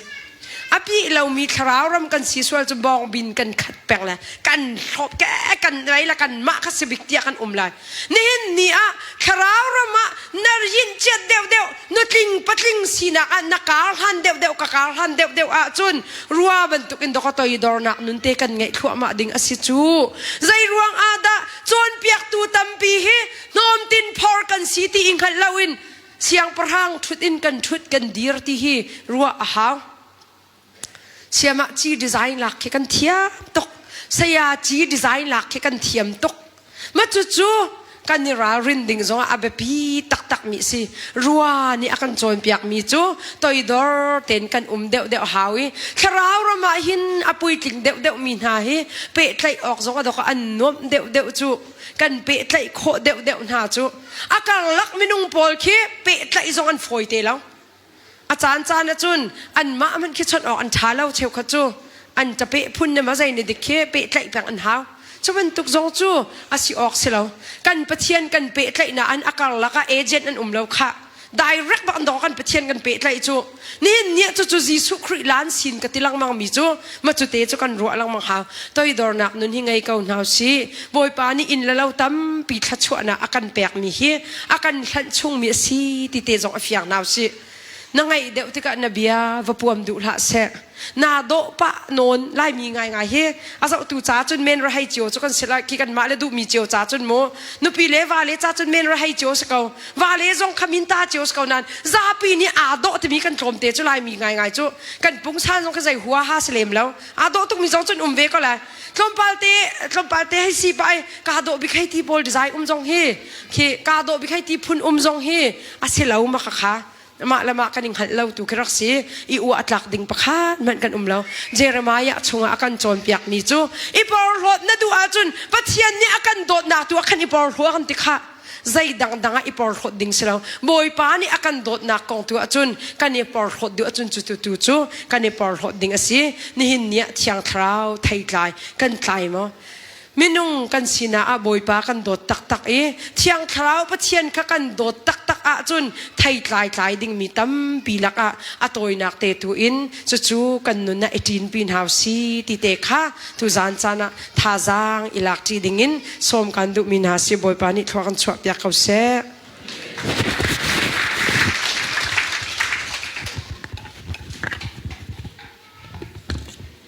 a pi lomi thlarau ram kan si sual cu bawng bin kan khat peng le kan hlop ke kan rei la kan mah kha si bik tiah kan um lai nihin ni ah thlarau ram ah na rin chiat deuh deuh nutling patling sinak ah na kar hlan deuh deuh ka kar hlan deuh deuh ahcun rua bantuk in dok toidornak nun te kan ngeih thluahmah ding a si cu zei ruang ah dah cawnpiaktu tampi hi hnawmtin phor kan si ti i hngalh loin siangpahrang ṭhut in kan ṭhut kan dir ti hi ruah a hau siamah ci design lak khi kan thiam tuk saya ci design lak khi kan thiam tuk ma cucu kan i ralrin ding zongah a biapi taktak mi si rua nih a kan cawnpiak mi cu toidor tein kan um deuhdeuh hau i thlarau ram ah hin a puitling deuhdeuh mi hna hi pehtlaih awk zong a dok an nuamh deuhdeuh cu kan pehtlaih khawh deuhdeuh hna cu a karlak minung pawl khi pehtlaih zong an fawi te lo A caancaan ahcun anmah hmanh khi chawnh awk an ṭha lo cheukhat cu an ṭapeh phun ne ma zei ne dik khi pehtlaih peng an hau. Cu bantuk zong cu a si awk si lo. Kan Pathian kan pehtlaihnak an a karlak ah agent an um lo khah. Direct bak an dawh kan Pathian kan pehtlaih cu. Nihin ni ah cucu Jesuh Khrih lan sin ka ti lengmang mi cu ma cu te cu kan ruah lengmang hau. Toidornak nun hi ngei ko hna usih. Bawipa nih inn le lo tampi thluachuahnak a kan pekmi hi a kan hlanh chungmi a si ti te zong a fiang hna usih. Na ngaih deuh tikah na bia va puam duh hlah seh. Naa dawh pah nawn Laimi ngaingai hi a zohtu ca cun men rahei cio cu kan si lai khi kanmah le duhmi cio ca cun mu nupi le vale ca cun men rahei cio si ko vale zong kha minta cio si ko nain zapi nih aa dawh timi kan tlawmte cu Laimi ngaingai cu kan pungsan zong kha zei huaha si lem lo aa dawh tukmi zong cun um ve ko lai tlawmpal te tlawmpal te hei si pa ai kaa dawh bik hei ti pawl design um zong hi khi kaa dawh bik hei ti phun um zong hi a si lo ma kha kha mah le mah kan i hngalh lo tu khi rak si i ua a tlak ding pakhat hmanh kan um lo Jeremiah chungah a kan cawnpiak mi cu i porhlawt na duh ahcun Pathian nih a kan dawtnak tu ah khan i porhlaw kan ti khah. Zei dangdang ah i porhlawt ding si lo. Bawipa nih a kan dawtnak kong tu ahcun kan i porhlawt duh ahcun cu tu tu cu kan i porhlawt ding a si. Nihin ni ah Thiang Thlarau theitlai kan tlai maw? Minung kan sinah ah Bawipa kan dawt taktak i Thiang Thlarau Pathian kha kan dawt taktak ahcun theitlai tlai dingmi tampi lakah a tawinak te tu in cucu kan nun ah i ṭinpi hna si ti te kha tuzaan caan ah thazaang i lak ṭi dingin sawm kan duhmi hna si. Bawipa nih thlua kan chuahpiak ko seh.